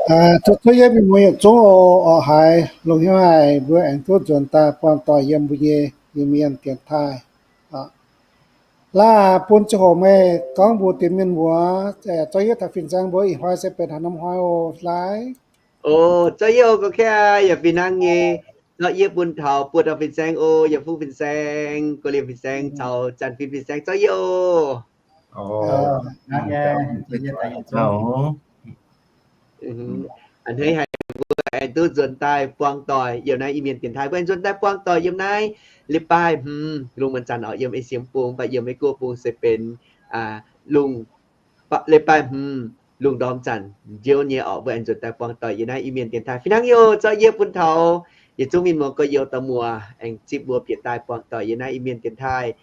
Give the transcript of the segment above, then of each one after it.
Zuov, zuov yie mienh muoz yietc zungv oc, oc haiz longc hnyouv haic mbuo aengx duqv nzuonx daaih buangh doic yiem mbuo nyei Iu-Mienh dienx taaih. Laaix bun ziangh hoc meih gorngv mbuox deix mienh muoz, zorqv yie taux fin-saeng mbuo ih hnoi se benx haaix norm hnoi oc, laaix. O, zorqv yie oc, gorx-kaeqv, yaac fih hnangv nyei. Zorqv yie bun taux buo dauh fin-saeng oc, Yietc Fuqv fin-saeng, Guoqv Liemh fin-saeng caux Zanc Fin fin-saeng, zorqv yie oc. A'hneiv haic mbuo aengx duqv nzuonx daaih buangh doic yiem naaiv Iu-Mienh dienx taaih. Mbuo aengx nzuonx daaih buangh doic yiem naaiv leiz-baaih hmz lungh muonz zanc oc, yiem ei siex bung, mv baac yiem Meiv Guoqv bung se benx lungh, leiz-baaih hmz lungh ndorm zanc njiouv nyei oc. Mbuo aengx nzuonx daaih buangh doic yiem naaiv Iu-Mienh dienx taaih. Fih hnangv nyei oc, zorqv yie bun taux yietc zungv mienh muoz gorx-youz dauh muoz aengx zipv mbuo bieqc daaih buangh doic yiem naaiv Iu-Mienh dienx taaih.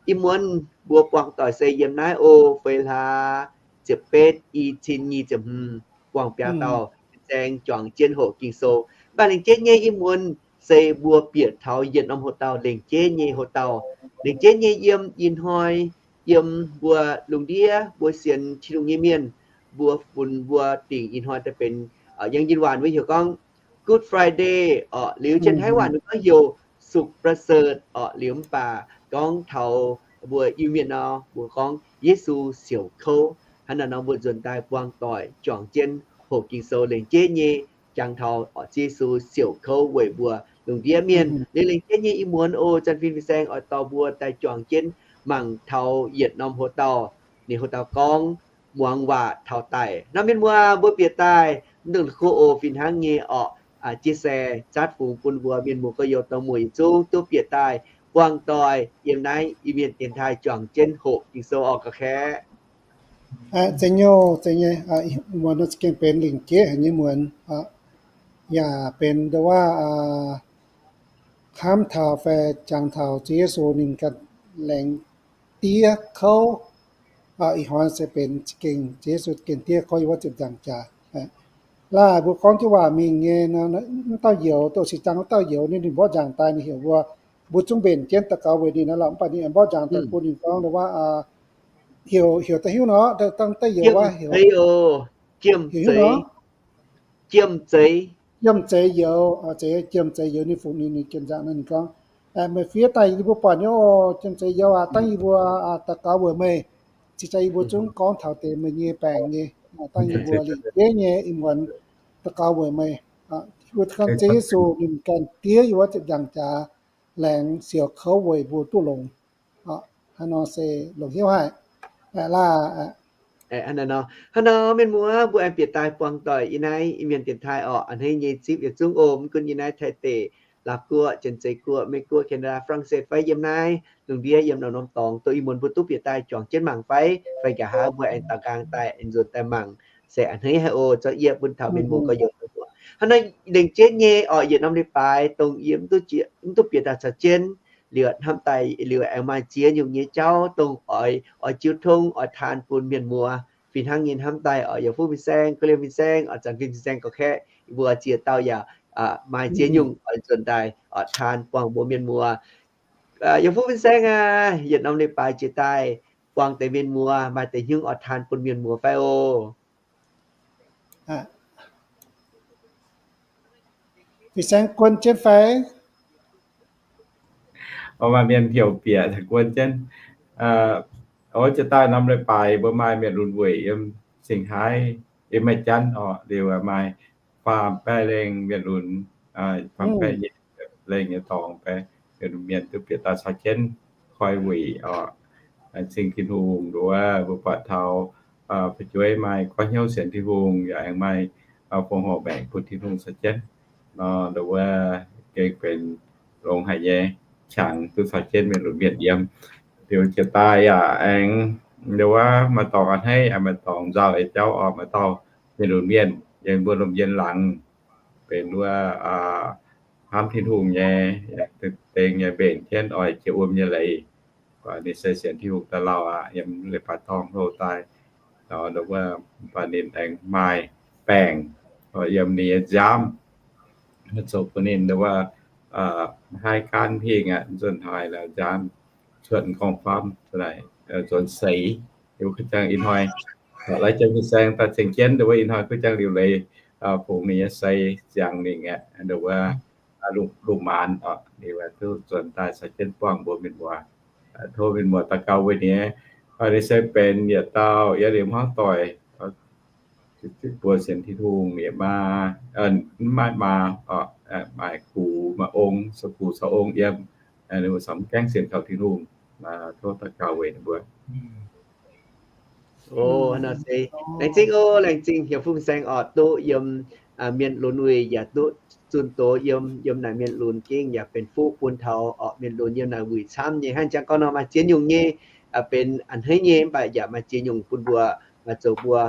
Ih muonz mbuo buangh doic se yiem naaiv o feix hlaax ziepc betv, i cin nyic ziepc hmz, buangh biaa dauh fin-saeng juangc jienv hoqc Ging-Sou. Mv baac lengc jeiv nyei ih muonz se mbuo bieqc taux yietc norm hoc-dauh, lengc jeiv nyei hoc-dauh, lengc jeiv nyei yiem ih hnoi, yiem mbuo lungh ndiev mbuo sienx Tin-Hungh nyei mienh, mbuo funx mbuo dingc ih hnoi daaih benx, yangh yinh waanc mbuo heuc gorngv Good Friday oc, liuz jienv Taiv waanc mbuo gorngv heuc สุขประเสริฐ oc, liuz mv baac gorngv taux mbuo Iu-Mienh nor mbuo gorngv Yesu siouc kouv. Hnangv naaiv nor mbuo nzuonx daaih buangh doic juangc jienv hoqc Ging-Sou lengc jeiv nyei jangx taux oc, Ziouv Yesu siouc kouv weic mbuo lungh ndiev mienh. Liuz lengc jeiv nyei ih muonz oc, Zanc Fin fin-saeng oix dorh mbuo daaih juangc jienv mangc taux yietc norm hoc-dauh, ninh hoc-dauh gorngv muangx waac taux daic. Naaiv mienh muoz mbuo bieqc daaih mv dungx kuv oc, fih hnangv nyei oc, chia sẻ zatv fungx bun mbuo mienh muoz gorx-youz dauh muoz yietc zungv duqv bieqc daaih buangh doic yiem naaiv Iu-Mienh dienx taaih juangc jienv hoqc Ging-Sou oc, gorx-kaeqv. Zeiz nyei, zeiz nyei. Muonz nor za'gengh benx lingc jeiv haic nyei muonz, yaac benx ndo wuov hnamv taux fai jangx taux Ziouv Yesu ninh ganh laengz diev kouv. Ih hnoi se benx za'gengh Ziouv Yesu gengh diev kouv yiem wuov ziepc nzaangc jaax. Laaix mbuo gorngv jienv waac mingh nyei, mv dauh youz, doqc six zaang wuov dauh youz ninh, ninh mborqv nzaangc daaih, ninh heuc mbuo, mbuo zungv mbenc jienv daux gaux weic ninh naaiv lorqc. Mv baac ninh aengx mborqv nzaangc daaih bun ninh gorngv ndo wuov, heuc, heuc daaih hiuv nor, dangh da'youz wuov heuc, heuc hiuv nor. Jiem zeiz youz, zeiz jiem zeiz youz. Ninh fungx ninh, ninh jiem nzaangc nor ninh gorngv, meih fiev daaih yie mbuo buatc nyei oc. Jiem zeiz youz aac, dangh yie mbuo daux gaux weic meih. Cingx daaih yie mbuo zungv gorngv taux deix meih nyei baengc nyei. Dangh yie mbuo lingc jeiv nyei ih muonz daux gaux weic meih. Yie mbuo gorngv Ziouv Yesu ninh ganh diev yiem wuov ziepc nzaangc jaax laengz siouc kouv weic mbuo duqv longx. Hnangv nor se longc hnyouv haic. Hnangv nor mienh muoz mbuo aengx bieqc daaih buangh doic yiem naaiv Iu-Mienh dienx taaih orqc. A'hneiv nyei zipv yietc zungv ov, mv gunv yiem naaiv Taiv deic, Laauv guoqv, Janx-Zeiz guoqv, Meiv guoqv, Canada, France fai yiem naaiv lungh ndiev yiem norm-norm dorngx, dongh ih muonz mbuo duqv bieqc daaih juangc jienv mangc fai, fai nqa'haav mbuo aengx daaux nqaang daaih aengx nzuonx daaih mangc, se a'hneiv haic oc. Zorqv yie bun taux mienh muoz gorx-youz. Hnangv naaiv lengc jeiv nyei orqc, yietc norm leiz-baaix dongh yie mv duqv jiex, mv duqv bieqc daaih caux jienv, liuz hnamv daaih liuz aengx maaih ziex nyungc nyei jauv dongh oix, oix jiu tong, oix taan bun mienh muoz. Fih hnangv nyei hnamv daaih orqc, Yietc Fuqv fin-saeng, Guoqv Liemh fin-saeng, oix Zanc Fin fin-saeng gorqv-kaeqv, mbuo ziex dauh yaac maaih ziex nyungc oix nzuonx daaih oix taan buangh mbuo mienh muoz. Yietc Fuqv fin-saeng aac, yietc norm leiz-baaix jiex daaih buangh deix mienh muoz maaih deix hnyouv oix taan bun mienh muoz fai oc? Fin-saeng guon jienv fai? Maaih mienh heuc bieqc guon jienv. Oix jiex daaih norm leiz-baaix mbuo maaih mienh lunx weic yiem Singx Haaix, yiem Meiv Janv orqc, liuz maaih faam baeqv lengh mienh lunx, faam baeqv nyei lengh nyei dorngx baeqv mienh duqv bieqc daaih caux jienv koi wuic orqc, ceng Tin-Hungh nduov, mbuo buatc taux fu'jueiv maaih goiv hnyouv sienx Tin-Hungh, yaac aengx maaih fongc horc maengc bun Tin-Hungh caux jienv nor, nduov gengh benx longx haic nyei, qangx duqv caux jienv mienh lunx mienh yiem. Liuz jiex daaih yaac aengx nduov maaih dorngx a'hneiv, maaih dorngx nzauh nyei jauv orqc, maaih dauh mienh lunx mienh yiem mbuo lomh njien laangz benx wuov hnamv Tin-Hungh nyei, dengh nyei mbenc jienv oix jiex wuom nyei leiz. Ninh se sienx Tin-Hungh daaih lauh aqv, yiem leiz-baaix dorngh hlo daaih. Nduov, mv baac ninh aengx maaih baengc yiem ninh nyei nziaamv, zoux bun ninh nduov haih gaanv hingh aqv, nzuonx haaix lorz nziaamv, cuotv m'nqorngv-famv, nzuonx seix. Liuz kuv jangx ih hnoi laaix Janx Fin-Saeng daaih ceng jienv nduov, ih hnoi kuv jangx liuc leiz fungx ninh nyei sei ziangx ninh aeqv, wuov, lungh maanz oc, ninh duqv nzuonx daaih caux jienv buangh mbuo mienh muoz. Tov mienh muoz daux gaux weic ninh, ninh se benx yietc dauh yiem hmuangv doic, mbuo sienx Tin-Hungh yaac maa, maiv maaih maa, maaih gux maaih ong, caux gux caux ong yiem, ninh mbuo mv gaengh sienx kaux Tin-Hungh. Tov daux gaux weic ninh mbuo. O, nor se laengz zingh o, laengz zingh heuc Fun Saeng orqc, duqv yiem mienh lunx wuic yaac duqv zunh doz yiem, yiem naaic mienh lunx gengh yaac benx fuqv bun taux orqc mienh lunx yiem naaic wuic camv nyei. Hnangv jangx gorngv nor maaih ziex nyungc nyei benx a'hneiv nyei, mv baac yaac maaih ziex nyungc bun mbuo zoux mbuo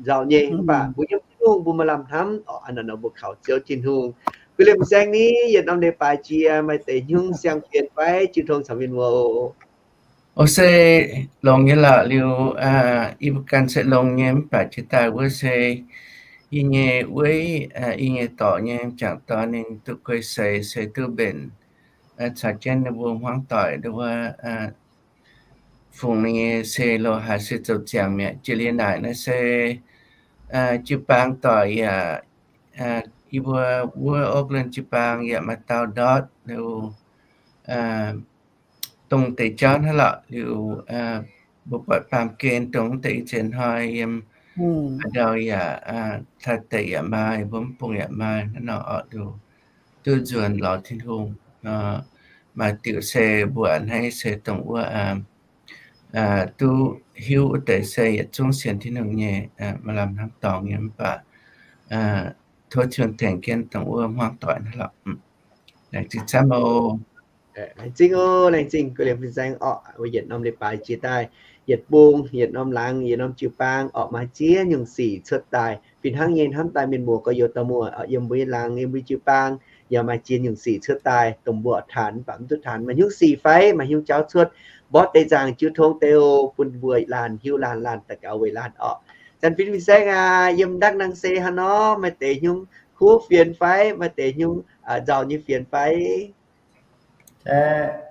nzauh nyei. Mv baac mbuo yiem Tin-Hungh mbuo maaih lamh hnamv orqc, hnangv nor mbuo kaux Ziouv Tin-Hungh. Guv liemh Fun Saeng ni, yietc norm leiz-baaix jiex maaih deix hnyungv siang-fienx fai jiu tong caux mienh muoz oc. O, se longx nyei lorqc liuz, yie mbuo ganh se longx nyei mv baac jiex daaih wuov se yie nyei wuov, yie nyei dorc nyei m'jangc dorn ninh duqv guei seix se duqv mbenc caux jienv ninh mbuo hmuangv doic wuov, fungx ninh nyei se lo haaix se zoux ziangx mi'aqv. Jiex liuz naaic naaiv se jiu-baang doic yaac, yie mbuo wuov Oakland jiu-baang yaac maaih dauh ndortv liuz, dongh deix jauv hnangv lorqc liuz, mbuo buatc baamh gen dongh deix ih zanc hnoi yiem haaix ndau yaac taaih deix yaac maaih, mbuo mv bung yaac maaih hnangv nor orqc liuz, duqv nzuonx lorz Tin-Hungh. Maaih diuc se mbuo a'hneiv se dongh wuov duqv hiuv wuov deix se yietc zungv sienx Tin-Hungh nyei, maaih lamh hnamv dorngx nyei mv baac tov Tin-Hungh tengx jienv dongh wuov hmuangv doic hnangv lorqc. Laengz zingh camv oc. Laengz zingh oc, laengz zingh guv liemh Fun Saeng orqc, yietc norm leiz-baaix jiex daaih, yietc bung, yietc norm laangz, yietc norm jiu-baang orqc, maaih ziex nyungc sic cuotv daaih. Fih hnangv nyei hnamv daaih mienh muoz gorx-youz dauh muoz orqc, yiem mbuo nyei laangz, yiem mbuo jiu-baang yaac maaih ziex nyungc sic cuotv daaih, dongh mbuo oix taanx mv baac mv duqv taanx. Maaih hnyungv sic fai maaih hnyungv jauv cuotv, mborqv deix nzaangc jiu tong deix oc, bun mbuo laanh hiuv laanh, laanh daux gaux weic laanh orqc. Zanc fih Fun Saeng aac, yiem Ndakv Nang se hnangv nor, maaih deix hnyungv kuv fienx fai, maaih deix hnyungv nzauh nyei fienx fai? Se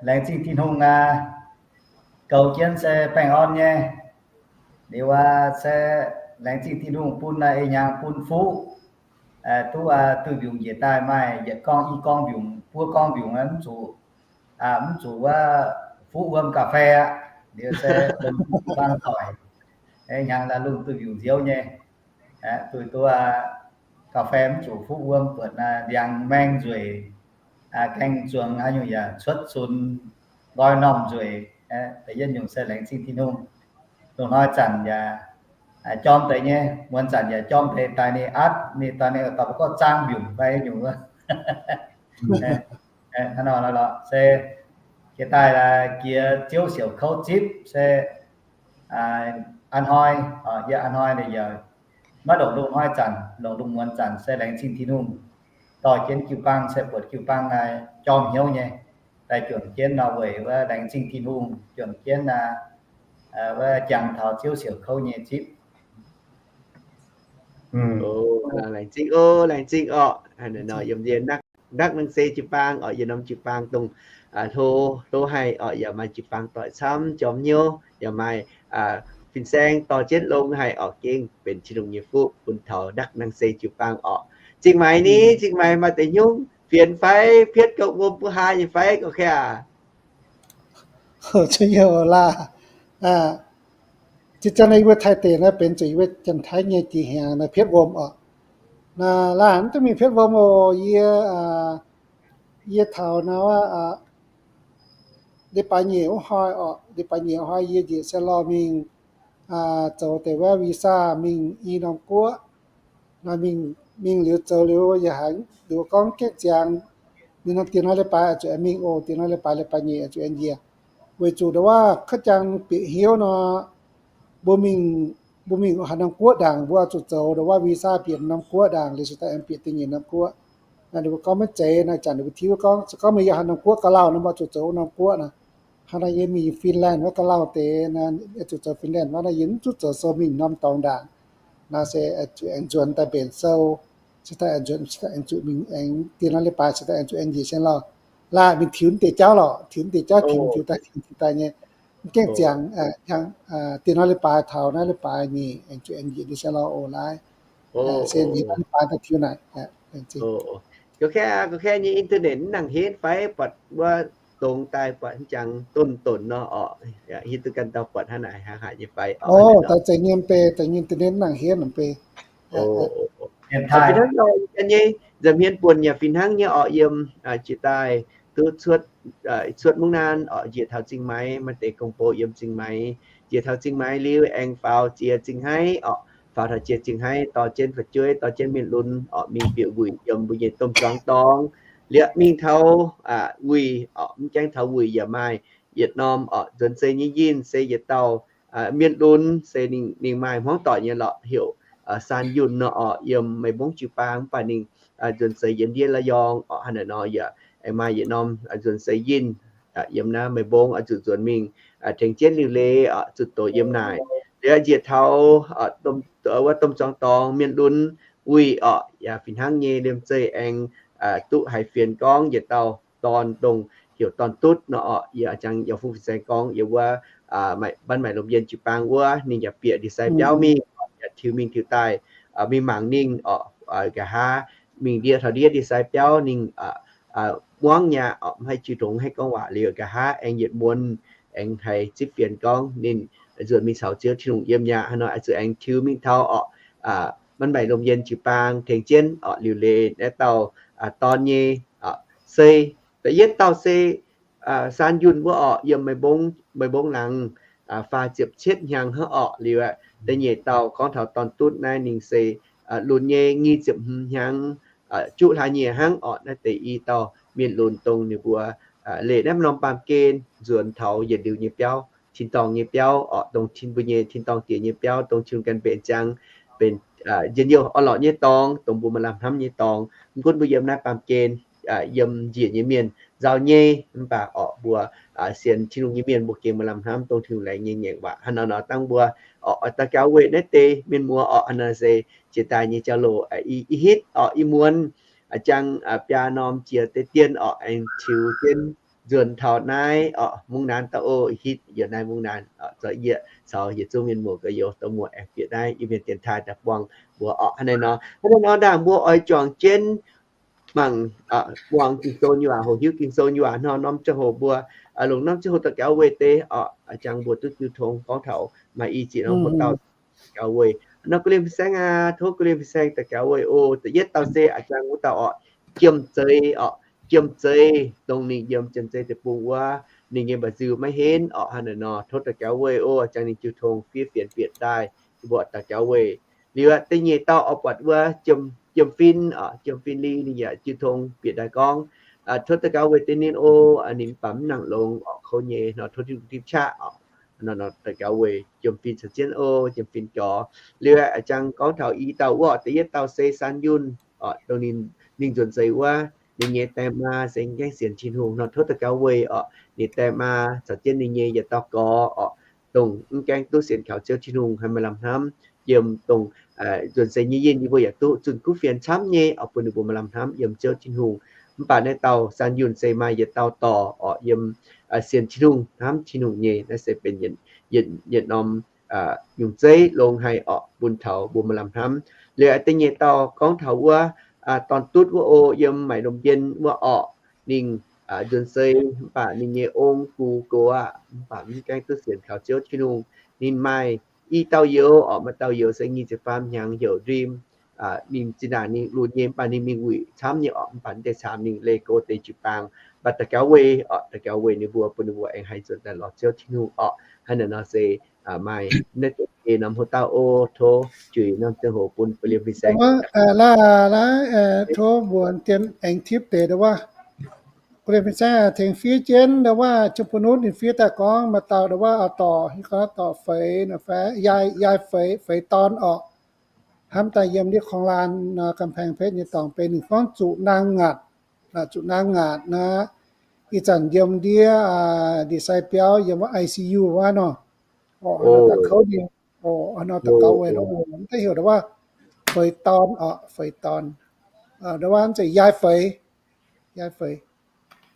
laengz zingh Tin-Hungh aac, goux jienv se baengh orn nyei. Liuz aac, se laengz zingh Tin-Hungh bun aac, ih hnyangx bun fuqv, duqv aac, duih mbiungc njiec daaih maaih yietc gorngv, i gorngv mbiungc, buo gorngv mbiungc, mv zuqc, mv zuqc wuov fuqv wuom ga'fei aqv. Liuz se lungh duqv bang doic, ih hnyangx lungh duih mbiungc nziouv nyei. Duih duqv ga'fei mv zuqc fuqv wuom, buatc ndiangx maeng nzueic, gaeng zuangx haaix nyungc yaac cuotv cunx, nqoi normh nzueic. Da'yietv nyungc se laengz zingh Tin-Hungh. Loz-hnoi zanc yaac jorm deix nyei, muonz zanc yaac jorm deix daaih, ninh atv ninh daaih, ninh daaih mbuo gorngv zaang mbiungc fai nyungc wuov. Hnangv nor lorqc, se jiex daaih jiex Ziouv siouc kouv zipv se a'hnoi, yie a'hnoi ninh yaac maiv longc lungh hnoi zanc, longc lungh muonz zanc se laengz zingh Tin-Hungh. Dorh jienv jiu-baang se buatc jiu-baang naaiv jorm hnyouv nyei, daaih juangc jienv nor weic wuov laengz zingh Tin-Hungh, juangc jienv wuov jangx taux Ziouv siouc kouv nyei zipv. Laengz zingh oc, laengz zingh orqc. Nor yiem ndie Ndakv Nang se jiu-baang orqc, yietc norm jiu-baang dongh hlo, hlo haic orqc, yaac maaih jiu-baang doic camv, jorm hnyouv, yaac maaih fin-saeng dorh jienv longx haic orqc, gengh benx Tin-Hungh nyei fuqv bun taux Ndakv Nang se jiu-baang orqc. Zingh Maix ni, Zingh Maix maaih deix hnyouv fienx fai, pietv gauh wuom buo haa nyei fai gorqv kaav? Zinh nyei oc laah. Zinh ziangh naaiv yie mbuo Taiv deic naaiv benx zuqc yie mbuo Janx-Taiv nyei jiex hnyangx naaiv pietv wuom orqc. Naaiv laanh mv duqv mingh pietv wuom oc. Yie, yie taux naaiv leiz-baaix nyeic wuov hnoi orqc, leiz-baaix nyeic wuov hnoi yie njiec Singapore mingh zoux deix wuov visa mingh i norm guoqv. Naaiv mingh, mingh liuz zoux liuz yaac haiz liuz gorngv gaengh ziangx, ninh norm dien norm leiz-baaix zuqc aengx mingh oc, dien norm leiz-baaix, leiz-baaix nyeic zuqc aengx njiec. Weic zuqc ndo wuov ka'jang bieqc hnyouv nor, mbuo mingh, mbuo mingh haaix norm guoqv ndaangc mbuo zuqc zoux ndo wuov visa bieqc norm guoqv ndaangc liuz se daaih aengx bieqc da'nyeic norm guoqv. Naaiv ninh mbuo gorngv maiv zeiz, naaiv zanc ninh mbuo tiuv gorngv, se gorngv meih yiem haaix norm guoqv ga'lauh nor mbuo zuqc zoux wuov norm guoqv naaiv. Hnangv naaiv yie mingh Finland wuov ga'lauh deix naaiv, yie zuqc zoux Finland wuov naaiv, yie mv zuqc zoux sou mingh norm dorngx ndaangc. Naaiv se zuqc aengx nzuonx daaih mbenc sou, se daaih aengx nzuonx, se daaih aengx zuqc mingh aengx dien norm leiz-baaix, se daaih aengx zuqc aengx njiec Singapore. Laah mingh tiux deix jauv lorqc, tiux deix jauv, tiux daaih, tiux daaih nyei. Mv gaengh ziangx, dien norm leiz-baaix taux naaiv leiz-baaix nyeic aengx zuqc aengx njiec Singapore oc laaiv. Se yie baaix daaih tiux naaic. Ga'kaav, ga'kaav nyei internet mv nangc henv fai buatc wuov dongz daaih buatc jangx donx-donx nor orqc. Hiuv duqv ganh dauh buatc hnangv naaic hnangv haaix nyei fai. Daaih zeiz nyei mv bei, daaih nyei internet mv nangc henv mv bei. Fih hnangv nor gan nyei, nza'hmien buonc yaac fih hnangv nyei orqc, yiem jiex daaih duqv cuotv, cuotv mungv naaiv orqc, njiec taux Zingh Maix, maaih deix gong-bou yiem Zingh Maix. Njiec taux Zingh Maix liuz aengx faaux jiex Zingh Haiv orqc, faaux taux jiex Zingh Haiv dorh jienv fu'jueiv, dorh jienv mienh lunx orqc, mingh bieqc wuic yiem mbuo nyei domh zuangx dorngx. Liuz mingh taux wuic orqc, mv gaengh taux wuic yaac maaih yietc norm orqc, nzuonx seix nyei yinh se yietc dauh mienh lunx se ninh, ninh maaih hmuangv doic nyei lorqc, heuc Saan Yunh nor orqc, yiem Meiv Mbong jiu-baang, mv baac ninh nzuonx seix yiem ndiev La'yong orqc. Hnangv naaiv nor yaac aengx maaih yietc norm nzuonx seix yinh yiem naaiv Meiv Mbong, zuqc nzuonx mingh tengx jienv liuc leiz zuqc doqc yiem naaic. Liuz njiec taux wuov domh zuangx dorngx mienh lunx wuic orqc, yaac fih hnangv nyei liemh zeih aengx duqv haiz fienx gorngv yietc dauh dorn dongh heuc Dorn Dutv nor orqc. Yie jangx yaac fungx fin-saeng gorngv yiem wuov Banv Maaic Lomh Yien jiu-baang wuov, ninh yaac bieqc ndie-sai biauv mingh, yaac tiux mingh tiux daaih mingh mangc ninh orqc. Nqa'haav mingh ndie taux ndiev ndie-sai biauv ninh muangv nyei orqc, mv haih jiu tongx, mv haih gorngv waac. Liuz nqa'haav aengx yietc muonz aengx haiz zipv fienx gorngv ninh nzuonx mingh caux Ziouv Tin-Hungh yiem nyei aqv. Hnangv nor oix zuqc aengx tiux mingh taux orqc Banv Maaic Lomh Yien jiu-baang tengx jienv orqc liuc leiz naaiv dauh dorn nyei orqc. Se da'yietv dauh se Saan Yunh wuov orqc, yiem Meiv Mbong, Meiv Mbong laangz faah ziepc cietv hnyangx hnangv orqc. Liuz aqv, da'nyeic dauh gorngv taux Dorn Dutv naaiv, ninh se lunx nyei, nyic ziepc hmz hnyangx juqv hlaax nyieqc hnangv orqc. Naaiv deix i dauh mienh lunx dongh ninh mbuo leih naaiv norm baamh gen nzuonx taux yietc liuz nyei biauv, tin-dorngh nyei biauv orqc, dongh tin mbuo nyei tin-dorngh diex nyei biauv, dongh Tin-Hungh ganh mbenc ziangx, benx njien-youh orn-lorqc nyei dorngx, dongh mbuo maaih lamh hnamv nyei dorngx. Mv gunv mbuo yiem naaiv baamh gen yiem njiec nyei mienh nzauh nyei, mv baac orqc mbuo sienx Tin-Hungh nyei mienh mbuo gengh maaih lamh hnamv, dongh Tin-Hungh laengz nyei ngaengc waac. Hnangv nor nor dangh mbuo orqc daux gaux weic naaiv deix mienh muoz orqc, hnangv nor se jiex daaih nyei jauv-louc i hitv orqc i muonz jangx biaa norm jiex deix dien orqc, aengx tiux jienv nzuonx taux naaiv orqc, mungv naanv dauh oc. I hitv yiem naaiv mungv naanv, za'gengh yie caux yietc zungv mienh muoz gorx-youz dorh muoc aengx bieqc naaiv Iu-Mienh dienx taaih daaih buangh mbuo orqc. Hnangv naaiv nor, hnangv naaiv nor ndaangc mbuo oix juangc jienv mangc, muangx Ging-Sou nyei waac, hoqc hiuv Ging-Sou nyei waac nor, norm ziangh hoc mbuo longc norm ziangh hoc daux gaux weic deix orqc, jangx mbuo duqv jiu tong gorngv taux maaih i ziex norm hoc dauh daux gaux weic. Nor guv lien fin-saeng aac, tov guv lien fin-saeng daux gaux weic oc. Da'yietv dauh se a'jangx wuov dauh orqc, Jiem Zeiz orqc, Jiem Zeiz, dongh ninh yiem Jiem Zeiz deic-bung wuov, ninh nyei mba'nziu maiv henv orqc. Hnangv naaiv nor tov daux gaux weic oc, jangx ninh jiu tong fiev fienx bieqc daaih, mbuo daux gaux weic. Liuz aqv, da'nyeic dauh oix buatc wuov Jiem Fin orqc, Jiem Fin Li, ninh yaac jiu tong bieqc daaih gorngv, tov daux gaux weic deix ninh oc, ninh mv baac mv nangc longx orqc, kouv nyei nor, tov Tin-Hungh dipv qaqv orqc. Nor daux gaux weic Jiem Fin caux jienv oc, Jiem Fin gorx. Liuz aqv, jangx gorngv taux i dauh wuov orqc, da'yietv dauh se Saan Yunh orqc, dongh ninh, ninh nzuonx seix wuov, ninh nyei die maa se mv gaengh sienx Tin-Hungh nor, tov daux gaux weic orqc, ninh die maa caux jienv ninh nyei yietc dauh gorx orqc, dongh mv gaengh duqv sienx kaux Ziouv Tin-Hungh, haih maaih lamh hnamv yiem dongh nzuonx seix nyei yinh, yie mbuo yaac duqv zunh kuv fienx camv nyei orqc, bun ninh mbuo maaih lamh hnamv yiem Ziouv Tin-Hungh. Mv baac naaiv dauh Saan Yunh se maaih yietc dauh dorc orqc, yiem sienx Tin-Hungh, hnamv Tin-Hungh nyei. Naaiv se benx yietc, yietc norm nyungc zeiv longx haic orqc, bun taux mbuo maaih lamh hnamv. Liuz aqv, da'nyeic dauh gorngv taux wuov Dorn Dutv wuov oc, yiem Maaic Lomh Yien wuov orqc, ninh nzuonx seix mv baac ninh nyei ong-gu gox aqv, mv baac mv gaengh duqv sienx kaux Ziouv Tin-Hungh. Ninh maaih i dauh youz orqc, maaih dauh youz se nyic ziepc faam hnyangx heuc Rim. Ninh zinh ndaangc ninh lunx nyei, mv baac ninh mingh wuic camv nyei orqc, mv baac deix camv ninh leih go deix jiu-baang. Mv baac daux gaux weic orqc, daux gaux weic ninh mbuo, bun ninh mbuo aengx haih nzuonx daaih lorz Ziouv Tin-Hungh orqc. Hnangv naaiv nor se maaih naaiv deix norm hoc dauh oc. Tov juix norm ziangh hoc bun guv lien fin-saeng. Laaix, laaix, tov mbuox dien aengx tipv deix ndau wuov. Guv lien fin-saeng tengx fiev jienv ndau wuov, Jiem Bun Nutv ninh fiev daaih gorngv maaih dauh ndau wuov, dorc, hiuv gorngv dorc Feix nor fai, Yaai, Yaai Feix, Feix Dorn orqc. Hnamv daaih yiem ndiev Korng-Laan, Ga'mpengx-Betv nyei dorngx benx ninh gorngv zuqc naang ngaatc, zuqc naang ngaatc naaiv. Ih zanc yiem ndiev ndie-sai biauv yiem wuov I C U wuov nor. Daux kouv ninh, nor daux gaux weic nor, mv deix heuc ndau wuov Feix Dorn orqc, Feix Dorn. Ndau wuov mv zeiz Yaai Feix, Yaai Feix,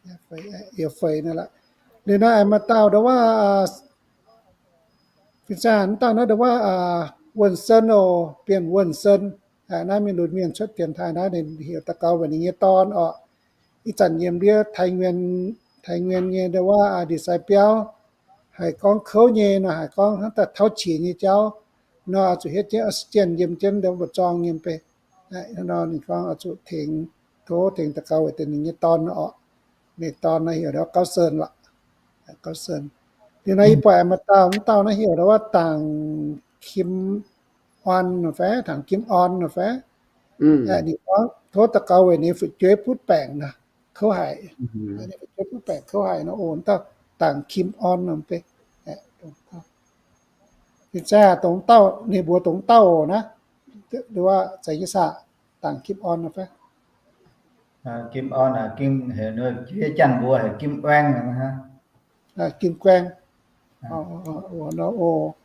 Yaai Feix, Feix naaiv lorqc. Liuz naaiv aengx maaih dauh ndau wuov, fin-saeng dauh naaiv ndau wuov, Wuonh Sen oc, Bienh Wuonh Sen. Naaiv mingh lunx mienh cuotv dienx taaih naaiv, ninh heuc daux gaux weic ninh nyei dorn orqc. Ih zanc yiem ndiev Taiv Nguyen, Taiv Nguyen nyei ndau wuov ndie-sai biauv, haiz gorngv kouv nyei nor, haiz gorngv hnangv daaih tauv qiex nyei jauv nor, oix zuqc hietv jienv oxygen yiem jienv ndau wuov mba'zorng nyei bei. Nor ninh gorngv oix zuqc tengx, tov tengx daux gaux weic deix ninh nyei dorn orqc. Ninh dorn naaiv heuc ndau wuov Gauv Sen lorqc. Gauv Sen. Liuz nor yie buatc maaih dauh, mv dauh naaiv heuc ndau wuov Dangc Kim On nor fai, Dangc Kim On nor fai. Ninh gorngv tov daux gaux weic ninh fu'jueiv butv baengc nor, kouv haic. Ninh fu'jueiv butv baengc kouv haic nor, oc, dauh Dangc Kim On nor bei. Fin-saeng, dongh dauh, ninh mbuox dongh dauh oc naaiv, nduov za'gengh saah, Dangc Kim On nor fai? Kim On, Janx mbuox heuc Kim Ueng. Kim Ueng. Nor oc,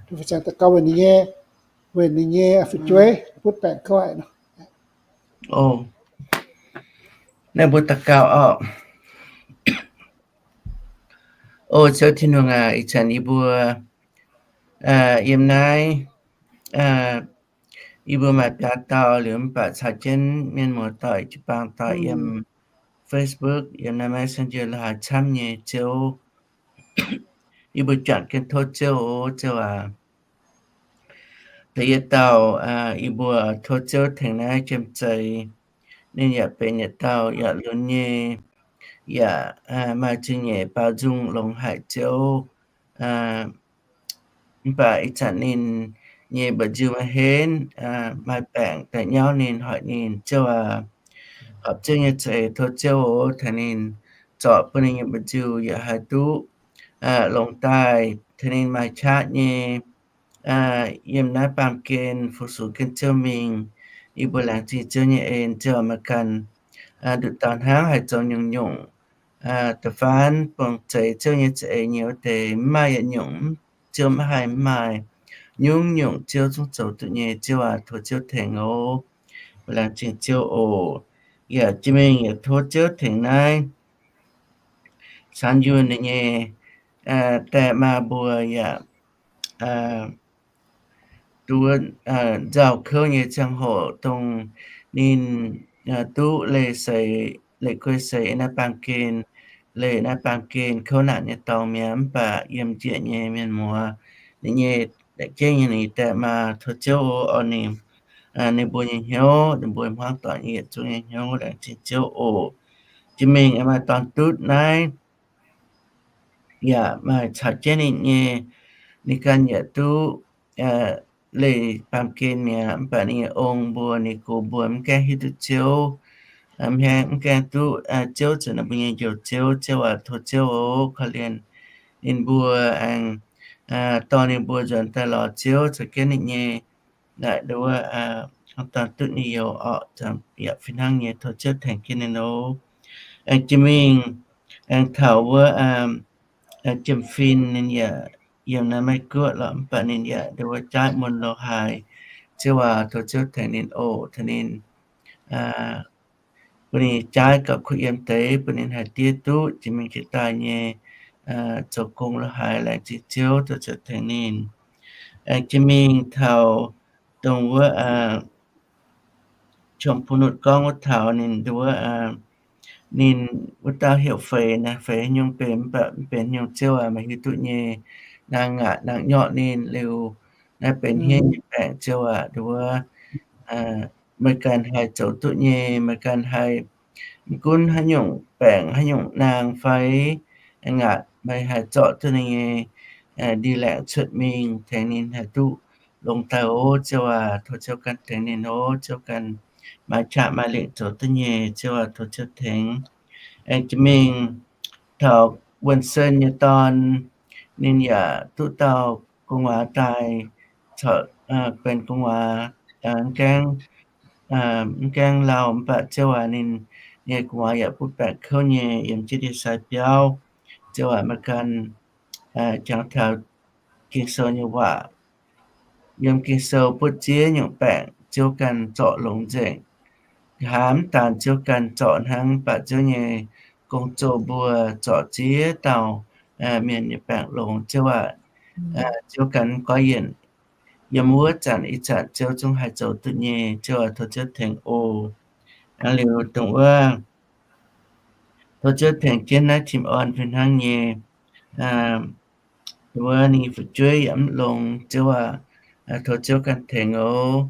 fin-saeng daux gaux weic ninh nyei, weic ninh nyei fu'jueiv butv baengc kouv haic nor. Naaiv mbuo daux gaux orqc. O Ziouv Tin-Hungh aac, ih zanc yie mbuo yiem naaiv, yie mbuo maaih biaa dauh liuz mv baac caux jienv mienh muoz-doic jiu-baang doic yiem Facebook, yiem naaiv Messenger la'haaix camv nyei Ziouv. Yie mbuo juangc jienv tov Ziouv oc, Ziouv aac. Da'yietv dauh, yie mbuo tov Ziouv tengx naaiv jiem zeix. Ninh yaac benx yietc dauh yaac lunx nyei, yaac maaih zingh nyeic baaux nzung longx haic Ziouv. Mv baac ih zanc ninh nyei mba'nziu maiv henv, maaih baengc daaih nyauv ninh, hoic ninh. Ziouv aac, horpc Ziouv nyei za'eix tov Ziouv oc, tengx ninh zorc bun ninh nyei mba'nziu yaac haih duqv longx daaih, tengx ninh maaih qaqv nyei yiem naaiv baamh gen fu-sux jienv Ziouv mingh. Yie mbuo laengz zingh Ziouv nyei en. Ziouv aac, meih ganh nduqc dauh hnangv haih zoux nyungc-nyungc da'faanh buangh zeix Ziouv nyei za'eix nyei wuov deix, mv maaih yietc nyungc Ziouv mv haih, mv maaih nyungc-nyungc Ziouv zungv zoux duqv nyei. Ziouv aac, tov Ziouv tengx oc. Mbuo laengz zingh Ziouv oc. Yaac jiex mingh yaac tov Ziouv tengx naaiv Caan Yunh ninh nyei die maa mbuo yaac duqv nzauh kouv nyei ziangh hoc dongh ninh duqv leih seix, leih guei seix naaiv baamh gen, leih naaiv baamh gen kouv naanc nyei dorngx mi'aqv. Mv baac yiem njiec nyei mienh muoz, ninh nyei jeiv nyei ninh die maa, tov Ziouv oc, orn ninh, ninh mbuo nyei hnyouv, ninh mbuo hmuangv doic nyei yietc zungv nyei hnyouv. Laengz zingh Ziouv oc. Jiex mingh maaih dorn dutv naaiv yaac maaih caux jienv ninh nyei, ninh ganh yaac duqv leih baamh gen mi'aqv. Mv baac ninh nyei ong mbuo, ninh gox mbuo mv gaengh hiuv duqv Ziouv, mv gaengh duqv Ziouv zuqc ninh mbuo nyei njoux Ziouv. Ziouv aac, tov Ziouv oc, korv-lienh ninh mbuo aengx dorh ninh mbuo nzuonx daaih lorz Ziouv caux jienv ninh nyei naaic nduov wuov dorn dutv nyei youz orqc, yaac fih hnangv nyei tov Ziouv tengx jienv ninh oc. Aengx jiex mingh aengx taux wuov Jiem Fin, ninh yaac yiem naaiv Meiv Guoqv lorqc, mv baac ninh yaac nduov wuov jaaiv mun lo haaix. Ziouv aac, tov Ziouv tengx ninh oc, tengx ninh bun ninh jaaiv gauh kuh yiem deix, bun ninh haih diev duqv jiex mingh jiex daaih nyei zoux gong lo haaix. Laengz zingh Ziouv, tov Ziouv tengx ninh. Aengx jiex mingh taux dongh wuov Chong Pu Nutc gorngv wuov taux ninh nduov wuov, ninh wuov dauh heuc Feix naaiv, Feix haaix nyungc benx, mv baac mv benx haaix nyungc Ziouv aac, meih hiuv duqv nyei. Naang ngaatc naang nyorqv ninh liuz, naaiv benx hniev nyei baengc Ziouv aac, nduov wuov meih ganh haih zoux duqv nyei. Meih ganh haih, mv gunv haaix nyungc baengc, haaix nyungc naang fai ngaatc, meih haih zorc duqv ninh nyei ndie-laengc cuotv mingh, tengx ninh haih duqv longx daaih oc. Ziouv aac, tov Ziouv ganh tengx ninh oc. Ziouv ganh maaih qaqv maaih lengc zoux duqv nyei. Ziouv aac, tov Ziouv tengx. Aengx jiex mingh taux Wuonh Sen nyei dorn, ninh yaac duqv dauh gu'nguaaz daaih, corc benx gu'nguaaz, mv gaengh, mv gaengh lauh, mv baac Ziouv aac, ninh nyei gu'nguaaz yaac butv baengc kouv nyei yiem jienv ndie-sai biauv. Ziouv aac, meih ganh jangx taux Ging-Sou nyei waac. Yiem Ging-Sou butv ziex nyungc baengc Ziouv ganh zorc longx nzengc. Nqa'haav mv daanh Ziouv ganh zorc hnangv, mv baac Ziouv nyei gong-zoh mbuo zorc ziex dauh mienh nyei baengc longx. Ziouv aac, Ziouv ganh mv goiv yienc, yiem wuov zanc ih zanc Ziouv zungv haih zoux duqv nyei. Ziouv aac, tov Ziouv tengx oc. Hnangv liuz dongh wuov, tov Ziouv tengx jienv naaiv Tim Orn fih hnangv nyei, wuov ninh fu'jueiv yaac mv longx. Ziouv aac, tov Ziouv ganh tengx oc.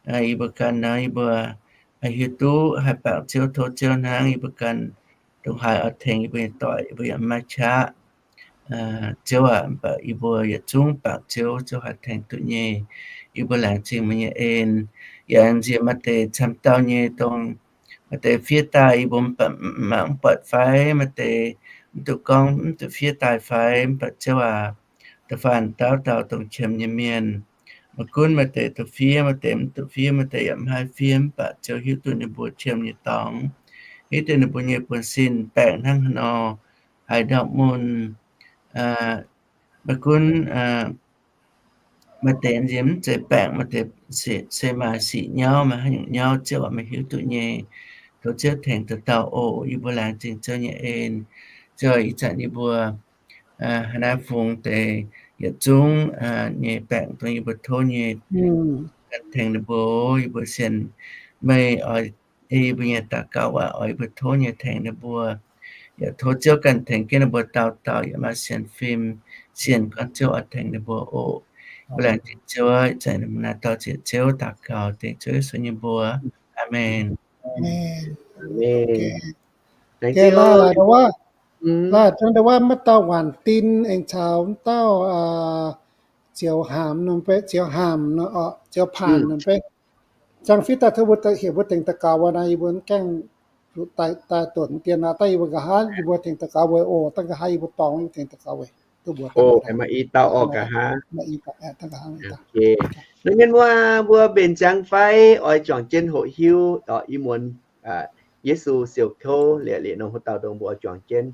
Yie mbuo ganh nor, yie mbuo hiuv duqv haih bangc Ziouv, tov Ziouv hnangv. Yie mbuo ganh ndongc haaix oix tengx yie mbuo nyei doic, yie mbuo yaac mv maaih qaqv. Ziouv aac, mv baac yie mbuo yietc zungv bangc Ziouv, Ziouv haih tengx duqv nyei. Yie mbuo laengz zingh meih nyei en. Yaac nziex maaih deix camv dauh nyei dongh maaih deix fiev daaih yie mbuo mv baac mangc mv buatc fai, maaih deix mv duqv gorngv, mv duqv fiev daaih fai, mv baac Ziouv aac, da'faanh dauh dauh dongh qiemx nyei mienh, maiv gunv maaih deix duqv fiev, maaih deix mv duqv fiev, maaih deix yaac mv haih fiev, mv baac Ziouv hiuv duqv ninh mbuo qiemx nyei dorngx, hiuv duqv ninh mbuo nyei buonv-sin baengc hnangv haaix nor, haaix ndau mun. Maiv gunv maaih deix nziex mv zeiz baengc, maaih deix se maaih sic nyauv, maaih haaix nyungc nyauv, Ziouv aac, meih hiuv duqv nyei. Tov Ziouv tengx dauh dauh oc. Yie mbuo laengz zingh Ziouv nyei en. Ziouv, ih zanc yie mbuo haaix naaiv fungx deix yietc zungv nyei baengc dongh yie mbuo tov nyei, ganh tengx ninh mbuo. Yie mbuo sienx meih oix ei yie mbuo nyei daux gaux waac, oix yie mbuo tov nyei tengx ninh mbuo. Yaac tov Ziouv ganh tengx jienv ninh mbuo dauh dauh yaac maaih sienx fim, sienx gorngv Ziouv oix tengx ninh mbuo oc. Mbuo laengz zingh Ziouv, ih zanc naaiv dorh zieqc Ziouv daux gaux dengv Ziouv Yesu nyei mbuox. Aamen. Aamen. Laengz zingh oc. Laengz zingh wuov, maiv dauh Waanc Din aengx caux mv dauh Ziouv Haamc nor, Ziouv Haamc nor, Ziouv Paanc nor, ziangh fih daaih tov mbuo heuc mbuo dengh daux gaux wuov naaiv, yie mbuo gaengh daaih donx dien naaiv, daaih yie mbuo nqa'haav yie mbuo dengh daux gaux weic oc, daaih nqa'haav yie mbuo dorngx yie mbuo dengh daux gaux weic duqv mbuox. Maaih i dauh oc, nqa'haav. Naaiv mienh muoz mbuo mbenc ziangx fai oix juangc jienv hoqc hiuv ih muonz Yesu siouc kouv liuz, liuz nor, haaix dauh dongh mbuo oix juangc jienv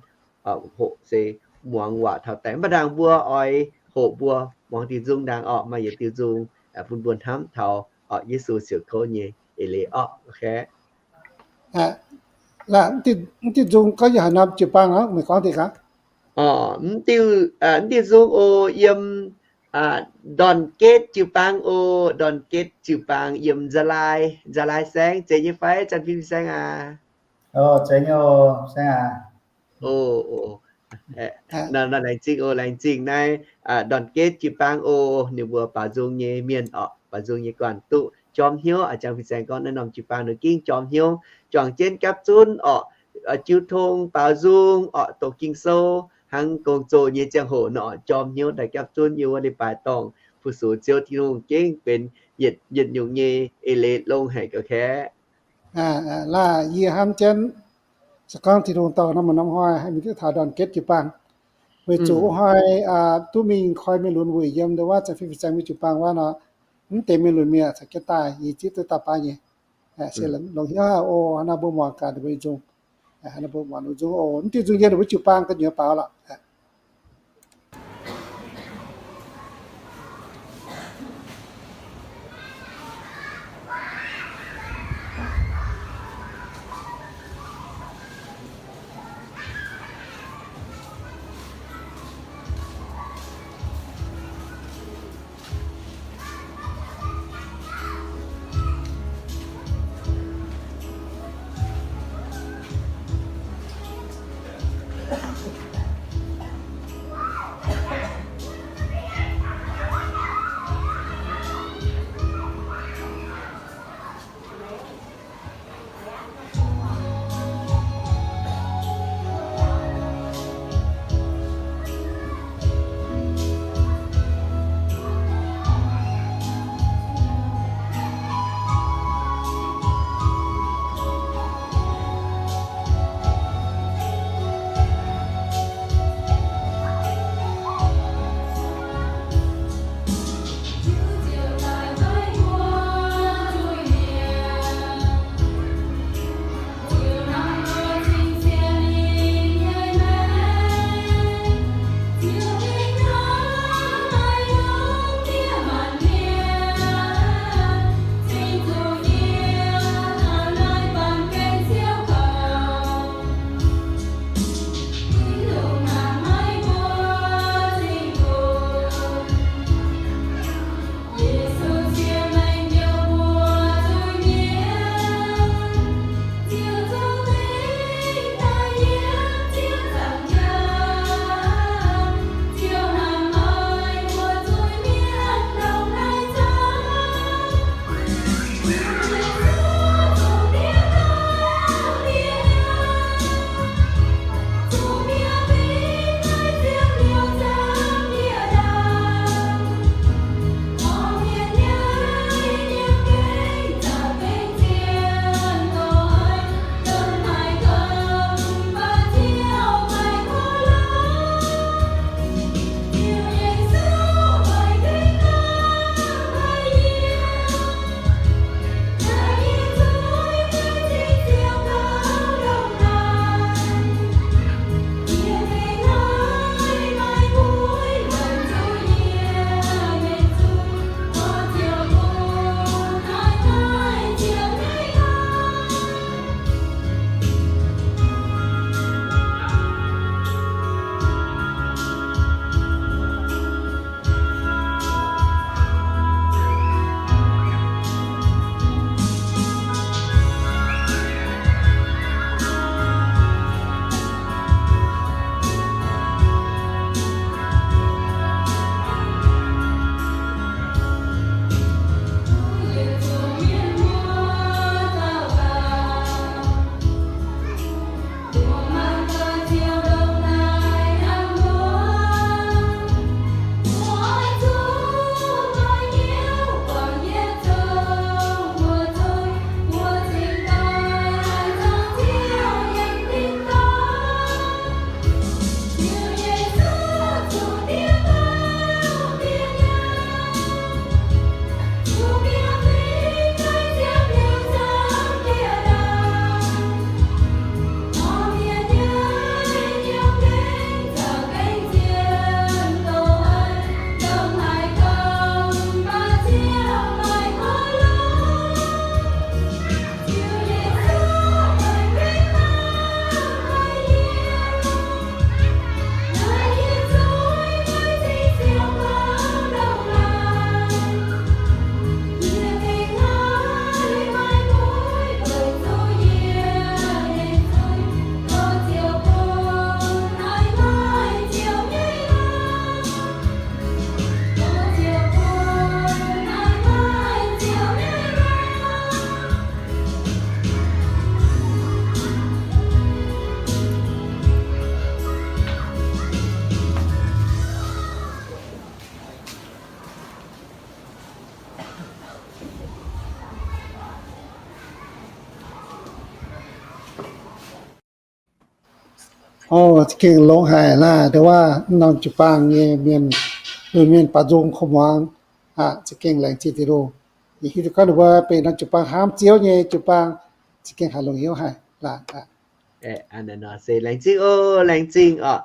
hoqc se muangx waac taux daaih. Mv baac ndaangc mbuo oix hoqc mbuo muangx diuh nzung ndaangc orqc, maaih yietc diuh nzung bun mbuo hnamv taux Yesu siouc kouv nyei eix leiz orqc. Mv diuh nzung gorngv yiem haaix norm jiu-baang aqv, meih gorngv deix gaax. Mv diuh nzung oc, yiem Đoàn kết jiu-baang oc, Đoàn kết jiu-baang yiem Gia Lai, Gia Lai saengv, zeiz nyei fai, Janx-Fin saengv aac? Zeiz nyei oc, saengv aac. Laengz zingh oc, laengz zingh naaiv Đoàn kết jiu-baang oc, ninh mbuo baaux nzung nyei mienh orqc, baaux nzung nyei guanh duqv jorm hnyouv. Janx-Fin saengv gorngv naaiv norm jiu-baang ninh gengh jorm hnyouv, juangc jienv gapv zunv orqc, jiu tong baaux nzung orqc, doqc Ging-Sou, hnangv gong-zoh nyei ziangh hoc nor, jorm hnyouv daaih gapv zunv yiem wuov leiz-baaix dorngh fu-sux Ziouv Tin-Hungh gengh benx yietc nyungc nyei eix leiz longx haic gauh kaeqv. Laah, yie hnamv jienv se gorngv Tin-Hungh dorh norm, norm hnoi haih mingh duqv taux đoàn kết jiu-baang, weic zuqc wuov hnoi duqv mingh koi mienh lunx wuic yiem ndo wuov Janx-Fin fin-saeng mingh jiu-baang wuov nor, mv deix mienh lunx mienh caux jienv daaih, yie zipv duqv dauh baav nyei. Se longx hnyouv haic oc. Naaiv mbuo muangx gaax ninh mbuo nyei nzung. Naaiv mbuo muangx ninh nzung oc. Mv diuh nzung yiem ninh mbuo jiu-baang ga'nyuoz baaux lorqc. O, za'gengh longx haic naaiv, ndongc wuov norm jiu-baang nyei mienh, mienh baaux nzung kuv muangx. Za'gengh laengz zingh Tin-Hungh. Yie hiuv duqv gorngv ninh mbuo benx norm jiu-baang hnamv Ziouv nyei jiu-baang, za'gengh haiz longx hnyouv haic. Se laengz zingh oc, laengz zingh oc.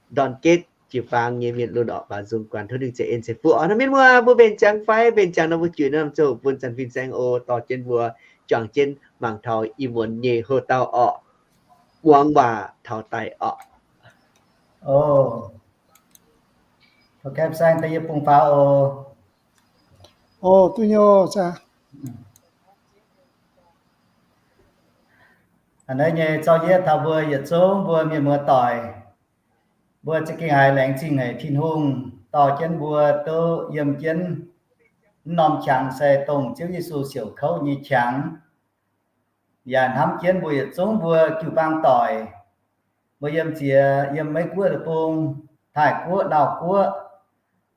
Đoàn kết jiu-baang nyei mienh lunx orqc, baaux nzung guanh tov ninh ziec en ceix fuqv oc. Hnangv mienh muoz mbuo mbenc ziangx fai mbenc ziangx nor, mbuo juiz norm zouv bun Zanh Fin Saeng oc, dorh jienv mbuo juangc jienv mangc taux ih muonz nyei hlo dauh orqc, muangx waac taux daic orqc. O, tov Fin Saeng daaih yie bung faaux oc. O, duqv nyei oc. A'hneiv nyei zorqv yie taux mbuo yietc zungv mbuo mienh muoz doic, mbuo za'gengh haiz laengz zingh haic Tin-Hungh dorh jienv mbuo duqv yiem jienv mv norm qangx se dongh Ziouv Yesu siouc kouv nyei qangx, yaac hnamv jienv mbuo yietc zungv mbuo jiu-baang doic. Mbuo yiem ziex, yiem Meiv Guoqv deic-bung, Taiv Guoqv, Lauh Guoqv,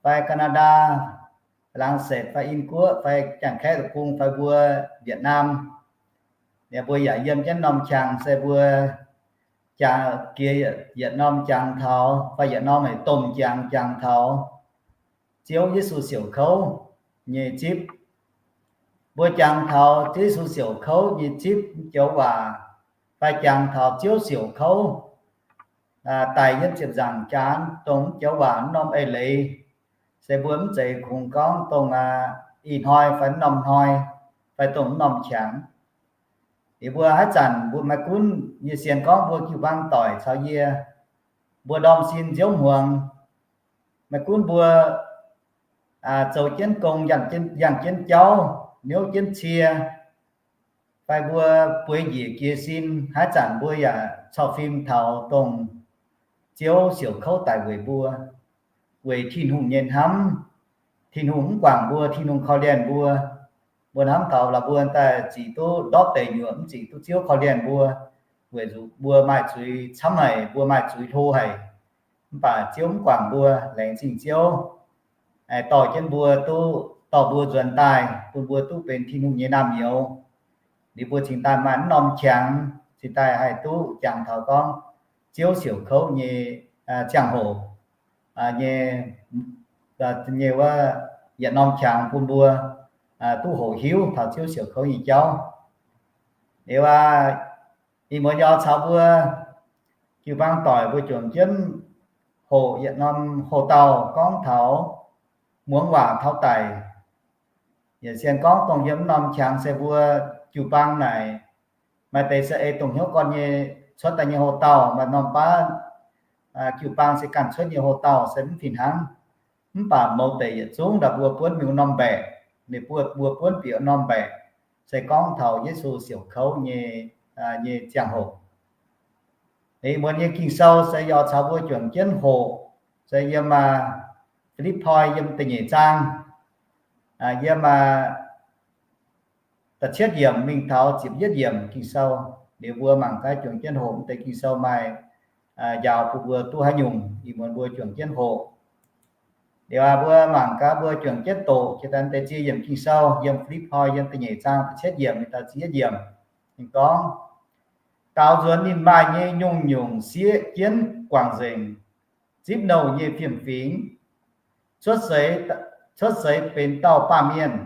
fai Canada, Laangz Setc, fai Inh Guoqv, fai Janx-Kaeqv deic-bung, fai mbuo Việt Nam, ninh mbuo yaac yiem jienv norm qangx se mbuo jangx, giex yietc norm jangx taux, fai yietc norm haic domh jangx jangx taux Ziouv Yesu siouc kouv nyei zipv. Mbuo jangx taux Ziouv Yesu siouc kouv nyei zipv joux waac, fai jangx taux Ziouv siouc kouv daic yiem ziepc nzaangc jaax dongh joux waac norm eix leiz, se mbuo mv zeiz kungx gorngv dongh ih hnoi fai norm hnoi, fai dongh norm qangx. Liuz mbuo haaix zanc mbuo maiv gunv yie sienx gorngv mbuo jiu-baang doic caux yie, mbuo ndorm sin nziouv hmuangx, maiv gunv mbuo zoux jienv gong, yangh jienv jauv, niouv jienv cie, fai mbuo bueix njiec jiez sin, haaix zanc mbuo yaac corc fim taux dongh Ziouv siouc kouv daic weic mbuo, weic Tin-Hungh nyei hnamv. Tin-Hungh mv guangc mbuo, Tin-Hungh korv-lienh mbuo. Mbuo hnamv taux laaix mbuo daaih zic duqv ndortv deic nyuoqc, mv zic duqv Ziouv korv-lienh mbuo, weic zuqc mbuo maaih zuiz camv haic, mbuo maaih zuiz hlo haic. Mv baac Ziouv mv guangc mbuo, laengz zingh Ziouv dorh jienv mbuo duqv, dorh mbuo nzuonx daaih bun mbuo duqv benx Tin-Hungh nyei naamh nyouz. Liuz mbuo cingx daaih maaih mv norm qangx, cingx daaih haih duqv jangx taux gorngv Ziouv siouc kouv nyei ziangh hoc nyei, nyei wuov yietc norm qangx bun mbuo duqv hoqc hiuv taux Ziouv siouc kouv nyei jauv. Liuz aac, ih muonz yie caux mbuo jiu-baang doic mbuo juangc jienv hoqc yietc norm hoc-dauh gorngv taux muangx waac taux daic. Yietc sienx gorngv dongh yiem mv norm qangx se mbuo jiu-baang naaic, maaih deix se ei dongh hnyouv gorn nyei cuotv daaih nyei hoc-dauh, maaih norm baav jiu-baang se ganh cuotv nyei hoc-dauh se mv fih hnangv. Mv baac mouz deic yietc zungv ndaaih mbuo buonv mingh norm mbaeqc, ninh mbuo, mbuo buonv bieqc norm mbaeqc, se gorngv taux Yesu siouc kouv nyei, nyei ziangh hoc. Ih muonz nyei Ging-Sou se yie caux mbuo juangc jienv hoqc, se yiem Fi^lipv^poi yiem da'nyeic zaang, yiem da'cietv yiemc mingh taux ziepc yietv yiemc Ging-Sou. Liuz mbuo mangc gaax juangc jienv hoqc deix Ging-Sou maaih njaaux bun mbuo duqv haaix nyungc. Ih muonz mbuo juangc jienv hoqc. Liuz aac, mbuo mangc gaax, mbuo juangc jienv doqc jiex daaih deix ziex yiemc Ging-Sou, yiem Fi^lipv^poi yiem da'nyeic zaang da'cietv yiemc mingh taux ziepc yietv yiemc. Ninh gorngv, daaux nzuonx ninh maaih nyei nyungc-nyungc sieqv jienv guangc nzengc, zipv nouh nyei fiem-fingx, cuotv seix, cuotv seix benx dauh baamh mienh,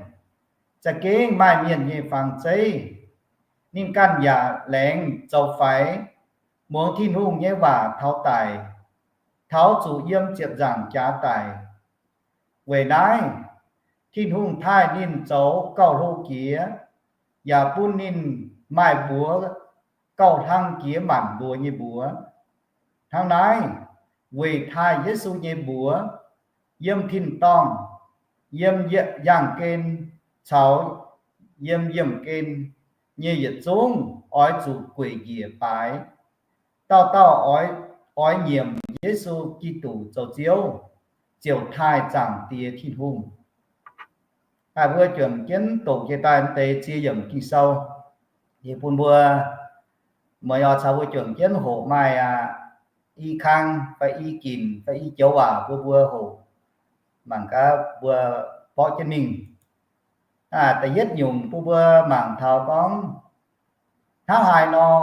za'gengh maaih mienh nyei fangx zeiv. Ninh ganh yaac laengz zoux faix, muangx Tin-Hungh nyei waac taux daic, taux zuqc yiem ziepc nzaangc jaax daic. Weic naaiv, Tin-Hungh taaih ninh zoux gauh hlo jiex, yaac bun ninh maaih mbuox gauh hlang jiex maanc mbuox nyei mbuox. Hnangv naaiv, weic taaih Yesu nyei mbuox, yiem tin-dorngh, yiem yaangh gen, caux yiem yiemh gen nyei yietc zungv oix zuqc gueic njiec baaix. Dauh dauh oix, oix nyiemc Yesu Giduc zoux Ziouv, ziouc taaih Zaangc Diex Tin-Hungh. Aav, mbuo juangc jienv doqc jiex daaih deix ziex yiemc Ging-Sou, yie bun mbuo muoz-doic caux mbuo juangc jienv hoqc maaih aqv, i kang fai i ginc fai i joux waac bun mbuo hoqc, mangc gaax mbuo borqv jienv mingh. Da'yietv nyungc bun mbuo mangc taux gorngv, hnangv haaix nor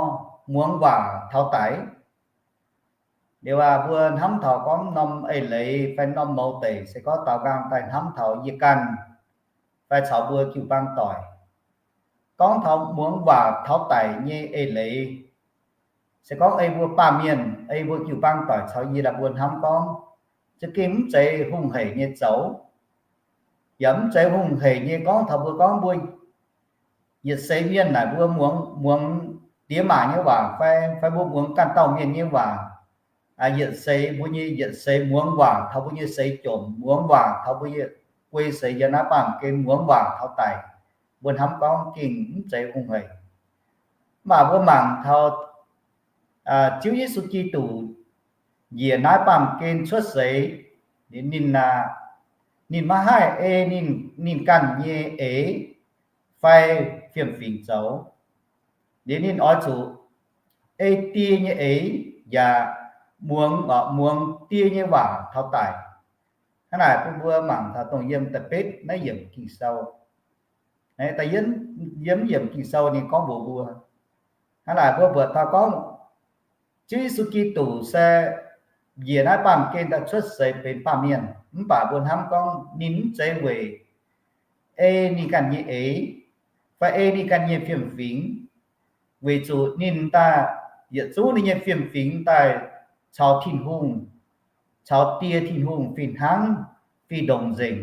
muangx waac taux daic? Liuz aac, mbuo hnamv taux gorngv norm eix leiz fai norm mouz deic, se gorngv daaux nqaang daaih hnamv taux yie ganh fai caux mbuo jiu-baang doic, gorngv taux muangx waac taux daic nyei eix leiz, se gorngv ei mbuo baamh mienh, ei mbuo jiu-baang doic caux yie la'buo hnamv gorngv, za'gengh mv zeiz hungh hec nyei zoux, yaac mv zeiz hungh hec nyei gorngv taux mbuo gorngv mbuo yietc seix mienh naaic mbuo muangx, muangx diex maac nyei waac fai, fai mbuo muangx ganh dauh mienh nyei waac, yietc seix mbuo nyei, yietc seix muangx waac taux mbuo nyei seix jomc, muangx waac taux mbuo nyei guei seix yiem naaiv baamh gen, muangx waac taux daic, mbuo hnamv gorngv gengh mv zeiz hungh hec. Mv baac mbuo mangc taux Ziouv Yesu Giduc njiec naaiv baamh gen cuotv seix, ninh, ninh maiv haih ei ninh, ninh ganh nyei eix fai fiem-fingx zoux. Liuz ninh oix zuqc ei Die nyei eix yaac muangx, muangx Die nyei waac taux daic. Hnangv naaic bun mbuo mangc taux dongh yiem da'betv naaiv yiemc Ging-Sou. Da'yietv, yiem yiemc Ging-Sou ninh gorngv mbuox mbuo, hnangv naaic mbuo buatc taux gorngv Ziouv Yesu Giduc se njiec naaiv baamh gen daaih cuotv seix benx baamh mienh, mv baac mbuo hnamv gorngv ninh mv zeiz weic ei ninh ganh nyei eix fai ei ninh ganh nyei fiem-fingx, weic zuqc ninh daaih yietc zungv ninh nyei fiem-fingx daaih caux Tin-Hungh, caux Die Tin-Hungh fih hnangv, fih ndongc nzengc,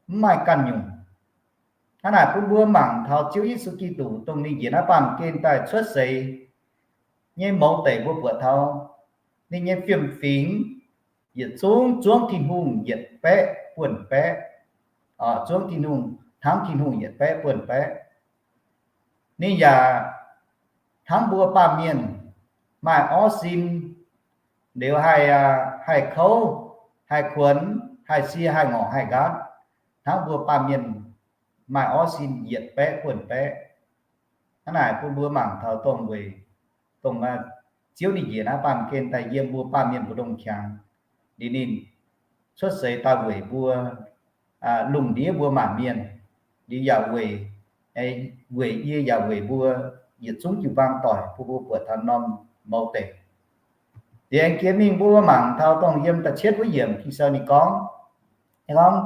mv maaih ganh nyungc. Hnangv naaic bun mbuo mangc taux Ziouv Yesu Giduc dongh ninh njiec naaiv baamh gen daaih cuotv seix nyei mouz deic mbuo buatc taux ninh nyei fiem-fingx yietc zungv zuangv Tin-Hungh yietc baeqv buonc baeqv, zuangv Tin-Hungh, hnangv Tin-Hungh yietc baeqv buonc baeqv. Ninh yaac hnangv mbuo baamh mienh maaih orv sin, liuz haih, haih kouv, haih kuonx, haih sie, haih ngorc, haih nqaatv, hnangv mbuo baamh mienh maaih orv sin yietc baeqv buonc baeqv. Hnangv naaic bun mbuo mangc taux dongh weic, dongh Ziouv ninh njiec naaiv baamh gen daaih yiem mbuo baamh mienh mbu'ndongx qangx, liuz ninh cuotv seix daaih weic mbuo lungh ndiev mbuo maanc mienh, liuz yaac weic, weic yie yaac weic mbuo yietc zungv jiu-baang doic bun mbuo buatc taux norm mouz deic. Liuz aengx jiex mingh mbuo mangc taux dongh yiem da'cietv wuov yiemc Ging-Sou ninh gorngv, gorngv,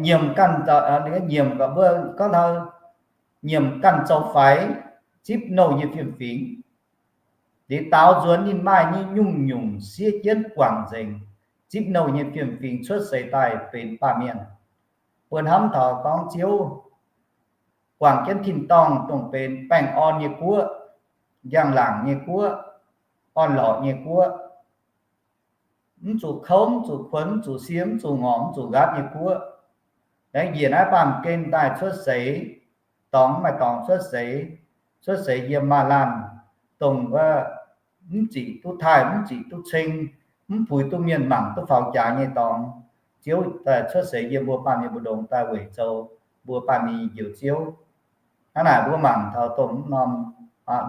nyiemc ganh, nyiemc, gorngv taux nyiemc ganh zoux faix, zipv nouh nyei fiem-fingx. Liuz daaux nzuonx ninh maaih nyei nyungc-nyungc siev jienv guangc nzengc, zipv nouh nyei fiem-fingx cuotv seix daaih benx baamh mienh. Mbuo hnamv taux gorngv Ziouv guangc jienv tin-dorngh dongh benx baengh orn nyei guoqv, njang-laangc nyei guoqv, orn-lorqc nyei guoqv, mv zuqc kouv, mv zuqc kuonx, mv zuqc sie, mv zuqc ngorc, mv zuqc nqaatv nyei guoqv. Laengz njiec naaiv baamh gen daaih cuotv seix, dorngx mv maaih dorngx cuotv seix, cuotv seix yiem maaz-laanh, dongh wuov mv ziqc duqv taaih, mv ziqc duqv ceng, mv puix duqv mienh mangc duqv faaux jaax nyei dorngx. Ziouv daaih cuotv seix yiem mbuo baamh mienh mbu'ndongx daaih weic zoux mbuo baamh mienh nyei Njoux Ziouv. Hnangv naaic mbuo mangc taux dongh norm,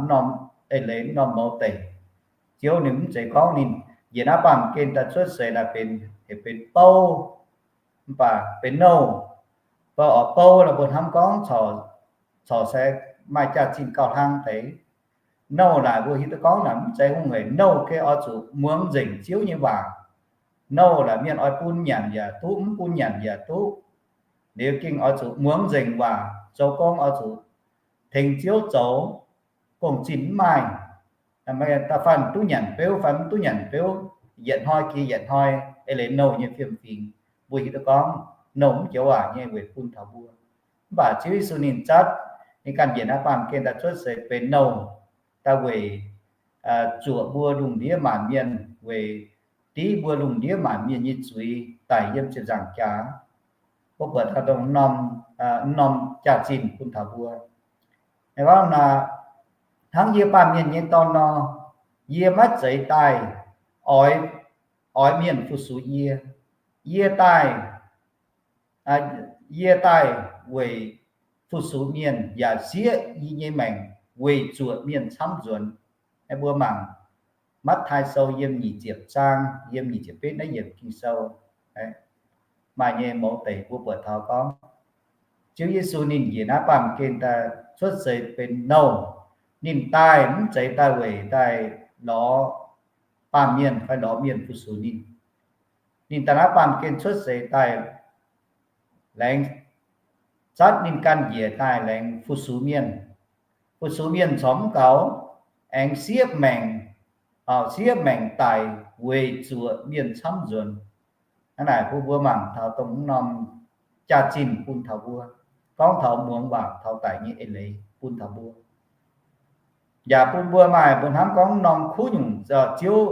norm eix leiz, norm mouz deic. Ziouv ninh mv zeiz gorngv ninh njiec naaiv baamh gen daaih cuotv seix naaic benx, benx bouv, mv baac benx nouh. Bouv oix bouv la'buo hnamv gorngv corc, corc se maaih jaax-zinh gauh hlang deix. Nouh naaic mbuo hiuv duqv gorngv naaic mv zeiz hungh hec. Nouh gengh oix zuqc muangx nzengc Ziouv nyei waac. Nouh naaic mienh oix bun nyanc yaac duqv, mv bun nyanc yaac duqv. Liuz gengh oix zuqc muangx nzengc waac, zoux gong oix zuqc tengx Ziouv zoux, gong-zinh mv maaih. Da'faanh duqv nyanc beuv fai mv duqv nyanc beuv, yietc hnoi jiex yietc hnoi, eix leiz nouh nyei fiem-fingx, mbuo hiuv duqv gorngv nouh mv joux waac nyei weic bun taux mbuo. Mv baac Ziouv Yesu ninh zatv, ninh ganh njiec naaiv baamh gen daaih cuotv seix benx nouh, daaih weic zuoqc mbuo lungh ndiev maanc mienh, weic div mbuo lungh ndiev maanc mienh nyei zuiz daic yiem ziepc nzaangc jaax. Mbuo buatc taux dongh norm, norm jaax-zinh bun taux mbuo. Gorngv hnangv yie baamh mienh nyei dorn nor, yie maiv zeiz daaih oix, oix mienh fu-sux yie. Yie daaih, yie daaih weic fu-sux mienh yaac siev yie nyei maengc weic zuoqc mienh camv nzuonx. Mbuo mangc Matv^taai Sou yiem nyic ziepc zaang, yiem nyic ziepc betv naaiv yiemc Ging-Sou, maaih nyei mouz deic mbuo buatc taux gorngv Ziouv Yesu ninh njiec naaiv baamh gen daaih cuotv seix benx nouh. Ninh daaih mv zeiz daaih weic daaih lorz baamh mienh fai lorz mienh fu-sux ninh. Ninh daaih naaiv baamh gen cuotv seix daaih, laengz zatv ninh ganh njiec daaih laengz fu-sux mienh. Fu-sux mienh corc mv gaux, aengx siev maengc, siev maengc daic weic zuoqc mienh camv nzuonx. Hnangv naaic bun mbuo mangc taux dongh mv norm jaax-zinh bun taux mbuo, gorngv taux muangx waac taux daic nyei eix leiz bun taux mbuo. Yaac bun mbuo maaih mbuo hnamv gorngv norm kuv nyungc, Ziouv,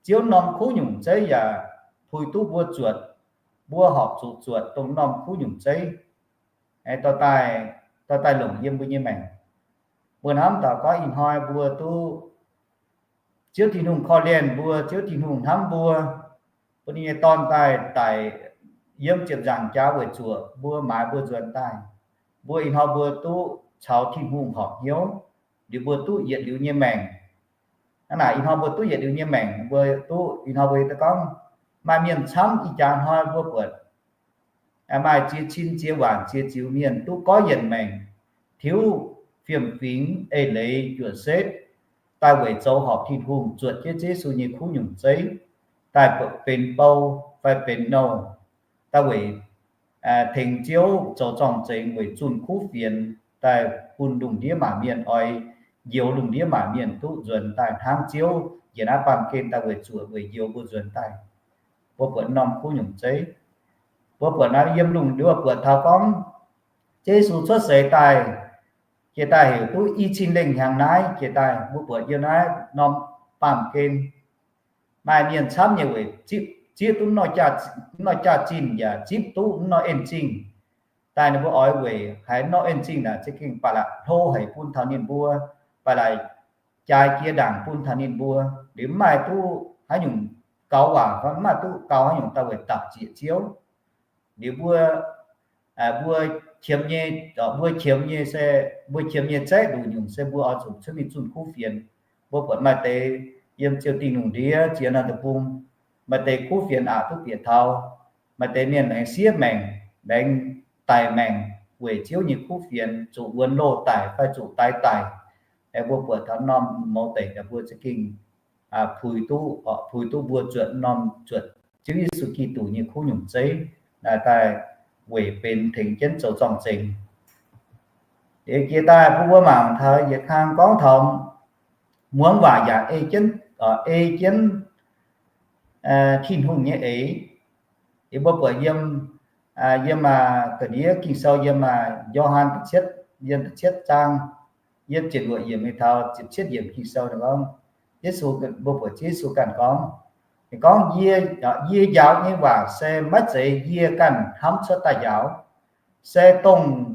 Ziouv norm kuv nyungc zeiv yaac puix duqv mbuo zuotc, mbuo horpc zuqc zuotc dongh norm kuv nyungc zeiv dorh daaih longc yiem mbuo nyei maengc. Mbuo hnamv taux gorngv ih hnoi mbuo duqv Ziouv Tin-Hungh korv-lienh mbuo, Ziouv Tin-Hungh hnamv mbuo, bun ninh nyei Dorn daaih, daic yiem ziepc nzaangc jaax weic zuoqc mbuo, maaiz mbuo nzuonx daaih. Mbuo ih hnoi mbuo duqv caux Tin-Hungh horpc hnyouv, liuz mbuo duqv yietc liuz nyei maengc. Hnangv naaic ih hnoi mbuo duqv yietc liuz nyei maengc, mbuo duqv ih hnoi mbuo gorngv maaih mienh camv ih jaax hnoi mbuo buatc maaih ziex cin ziex waanc ziex ziux mienh duqv goiv yienc maengc, tiuv fiem-fingx eix leiz juoqc setv, daaih weic zoux horpc Tin-Hungh, zuotc jienv Yesu nyei kuv nyungc zeiv, daaih benx bou fai benx nouh, daaih weic tengx Ziouv zoux zorng-zengx weic zunh kuv fienx, daaih bun lungh ndiev maac mienh oix njoux lungh ndiev maac mienh duqv nzuonx daaih hnangv Ziouv njiec naaiv baamh gen daaih weic zuoqc weic njoux mbuo nzuonx daaih. Mbuo buatc norm kuv nyungc zeiv. Mbuo buatc naaiv yiem lungh ndiev buatc taux gorngv Yesu cuotv seix daaih, jiex daaih heuc duqv i cin lengh hnyangx naaiv jiex daaih, mbuo buatc yiem naaiv norm baamh gen maaih mienh camv nyei weic zieqv duqv norm jaax-zinh yaac zipv duqv norm en zingh. Daaih ninh mbuo oix weic haaix norm en zingh naaic za'gengh ba'laqc hlo haic bun taux ninh mbuo, ba'laqc jaaix jiex ndaangc bun taux ninh mbuo, liuz mv maaih duqv haaix nyungc gaux waac, mv maaih duqv gaux haaix nyungc daaih weic dapc ziec Ziouv. Liuz mbuo, mbuo qiemx nyei, mbuo qiemx nyei se, mbuo qiemx nyei zaeqv nduqc nyungc se mbuo oix zuqc cuotv mingh zunh kuv fienx. Mbuo buatc maaih deix yiem ziouc dingh lungh ndiev ziex norm deic-bung, maaih deix kuv fienx aqc duqv bieqc taux, maaih deix mienh aengx siev maengc, aengx daic maengc weic Ziouv nyei kuv fienx, zuqc wuonx loh daic fai zuqc daix daic. Mbuo buatc taux norm mouz deic mbuo za'gengh puix duqv, puix duqv mbuo zuotc norm zuotc Ziouv Yesu Giduc nyei kuv nyungc zeiv, daaih weic benx tengx jienv zoux zorng-zengx. Jiex daaih bun mbuo mangc taux yietc kang gorngv taux muangx waac yaac ei jienv, ei jienv Tin-Hungh nyei eix. Mbuo buatc yiem, yiem ga'ndiev Ging-Sou yiem Yo^han da'cietv, yiem da'cietv zaang, yiem ziepc luoqc yiemc mingh taux ziepc cietv yiemc Ging-Sou gorngv, Yesu, mbuo buatc Yesu ganh gorngv, gorngv, Yie njaaux nyei waac se maiv zeiz yie ganh hnamv cuotv daaih njaaux, se dongh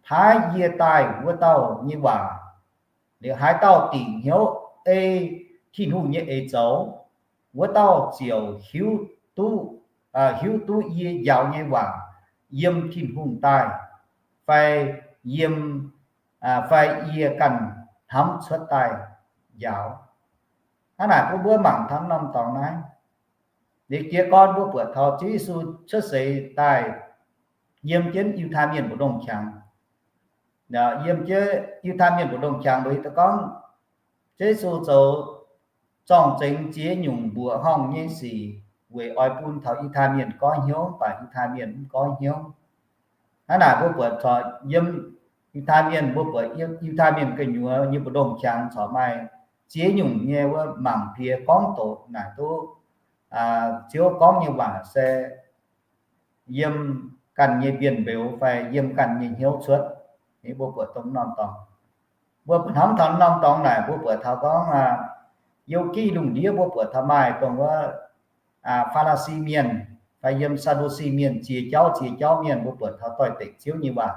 paaiv yie daaih wuov dauh nyei waac. Liuz haaix dauh dingc hnyouv ei Tin-Hungh nyei eix zoux, wuov dauh ziouc hiuv duqv, hiuv duqv yie njaaux nyei waac yiem Tin-Hungh daaih, fai yiem, fai yie ganh hnamv cuotv daaih njaaux. Hnangv naaic bun mbuo mangc taux norm dorngx naaiv. Liuz jiez gorn mbuo buatc taux Ziouv Yesu cuotv seix daaih yiem jienv Yiutai Mienh mbu'ndongx qangx. Yiem jienv Yiutai Mienh mbu'ndongx qangx mbuo hiuv duqv gorngv, Ziouv Yesu zoux zorng-zengx ziex nyungc mbuoqc horngh nyei sic weic oix bun taux Yiutai Mienh goiv hnyouv, mv baac Yiutai Mienh mv goiv hnyouv. Hnangv naaic mbuo buatc corc yiem Yiutai Mienh, mbuo buatc Yiutai Mienh gu'nyuoz nyei mbu'ndongx qangx corc maaih ziex nyungc nyei wuov mangc piex gorngv doqc naaic duqv Ziouv gorngv nyei waac se yiem ganh nyei mbienv mbeux fai yiem ganh nyei hnyouv cuotv. Mbuo buatc dongh norm dorngx, mbuo hnamv taux norm dorngx naaic mbuo buatc taux gorngv, yiem gih lungh ndiev mbuo buatc taux maaih dongh wuov Faa^li^si Mienh fai yiem Saa^ndu^si Mienh ziex jauv, ziex jauv mienh mbuo buatc taux doix-dekc Ziouv nyei waac.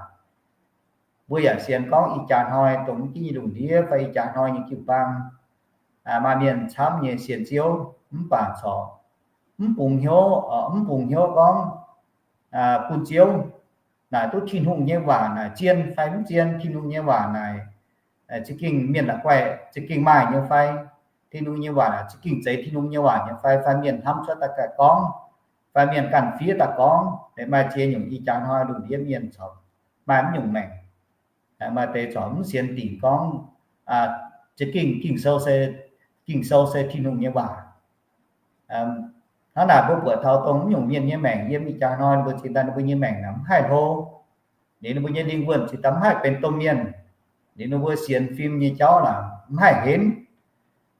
Mbuo yaac sienx gorngv ih jaax hnoi dongh mv gih nyei lungh ndiev fai ih jaax hnoi nyei jiu-baang maaih mienh camv nyei sienx Ziouv mv baac corc mv bungx hnyouv, mv bungx hnyouv gorngv bun Ziouv naaic duqv Tin-Hungh nyei waac naaic zien fai mv zien, Tin-Hungh nyei waac naaic za'gengh mienh la'guaih za'gengh maaih nyei fai, Tin-Hungh nyei waac naaic za'gengh zeiz Tin-Hungh nyei waac nyei fai, fai mienh hnamv cuotv daaih ganh gorngv, fai mienh ganh fiev daaih gorngv. Maaih ziex nyungc ih jaax hnoi lungh ndiev mienh corc maaih mv nyungc maengc. Maaih deix corc mv sienx dingc gorngv za'gengh Ging-Sou se, Ging-Sou se Tin-Hungh nyei waac. Hnangv naaic mbuo buatc taux dongh mv nyungc mienh nyei maengc yiem ih jaax hnoi ninh mbuo cingx daaih ninh mbuo nyei maengc naaic mv haih hlo. Liuz ninh mbuo nyei lingh wuonh cingx daaih mv haih benx domh mienh. Liuz ninh mbuo sienx fim nyei jauv naaic mv haih henv.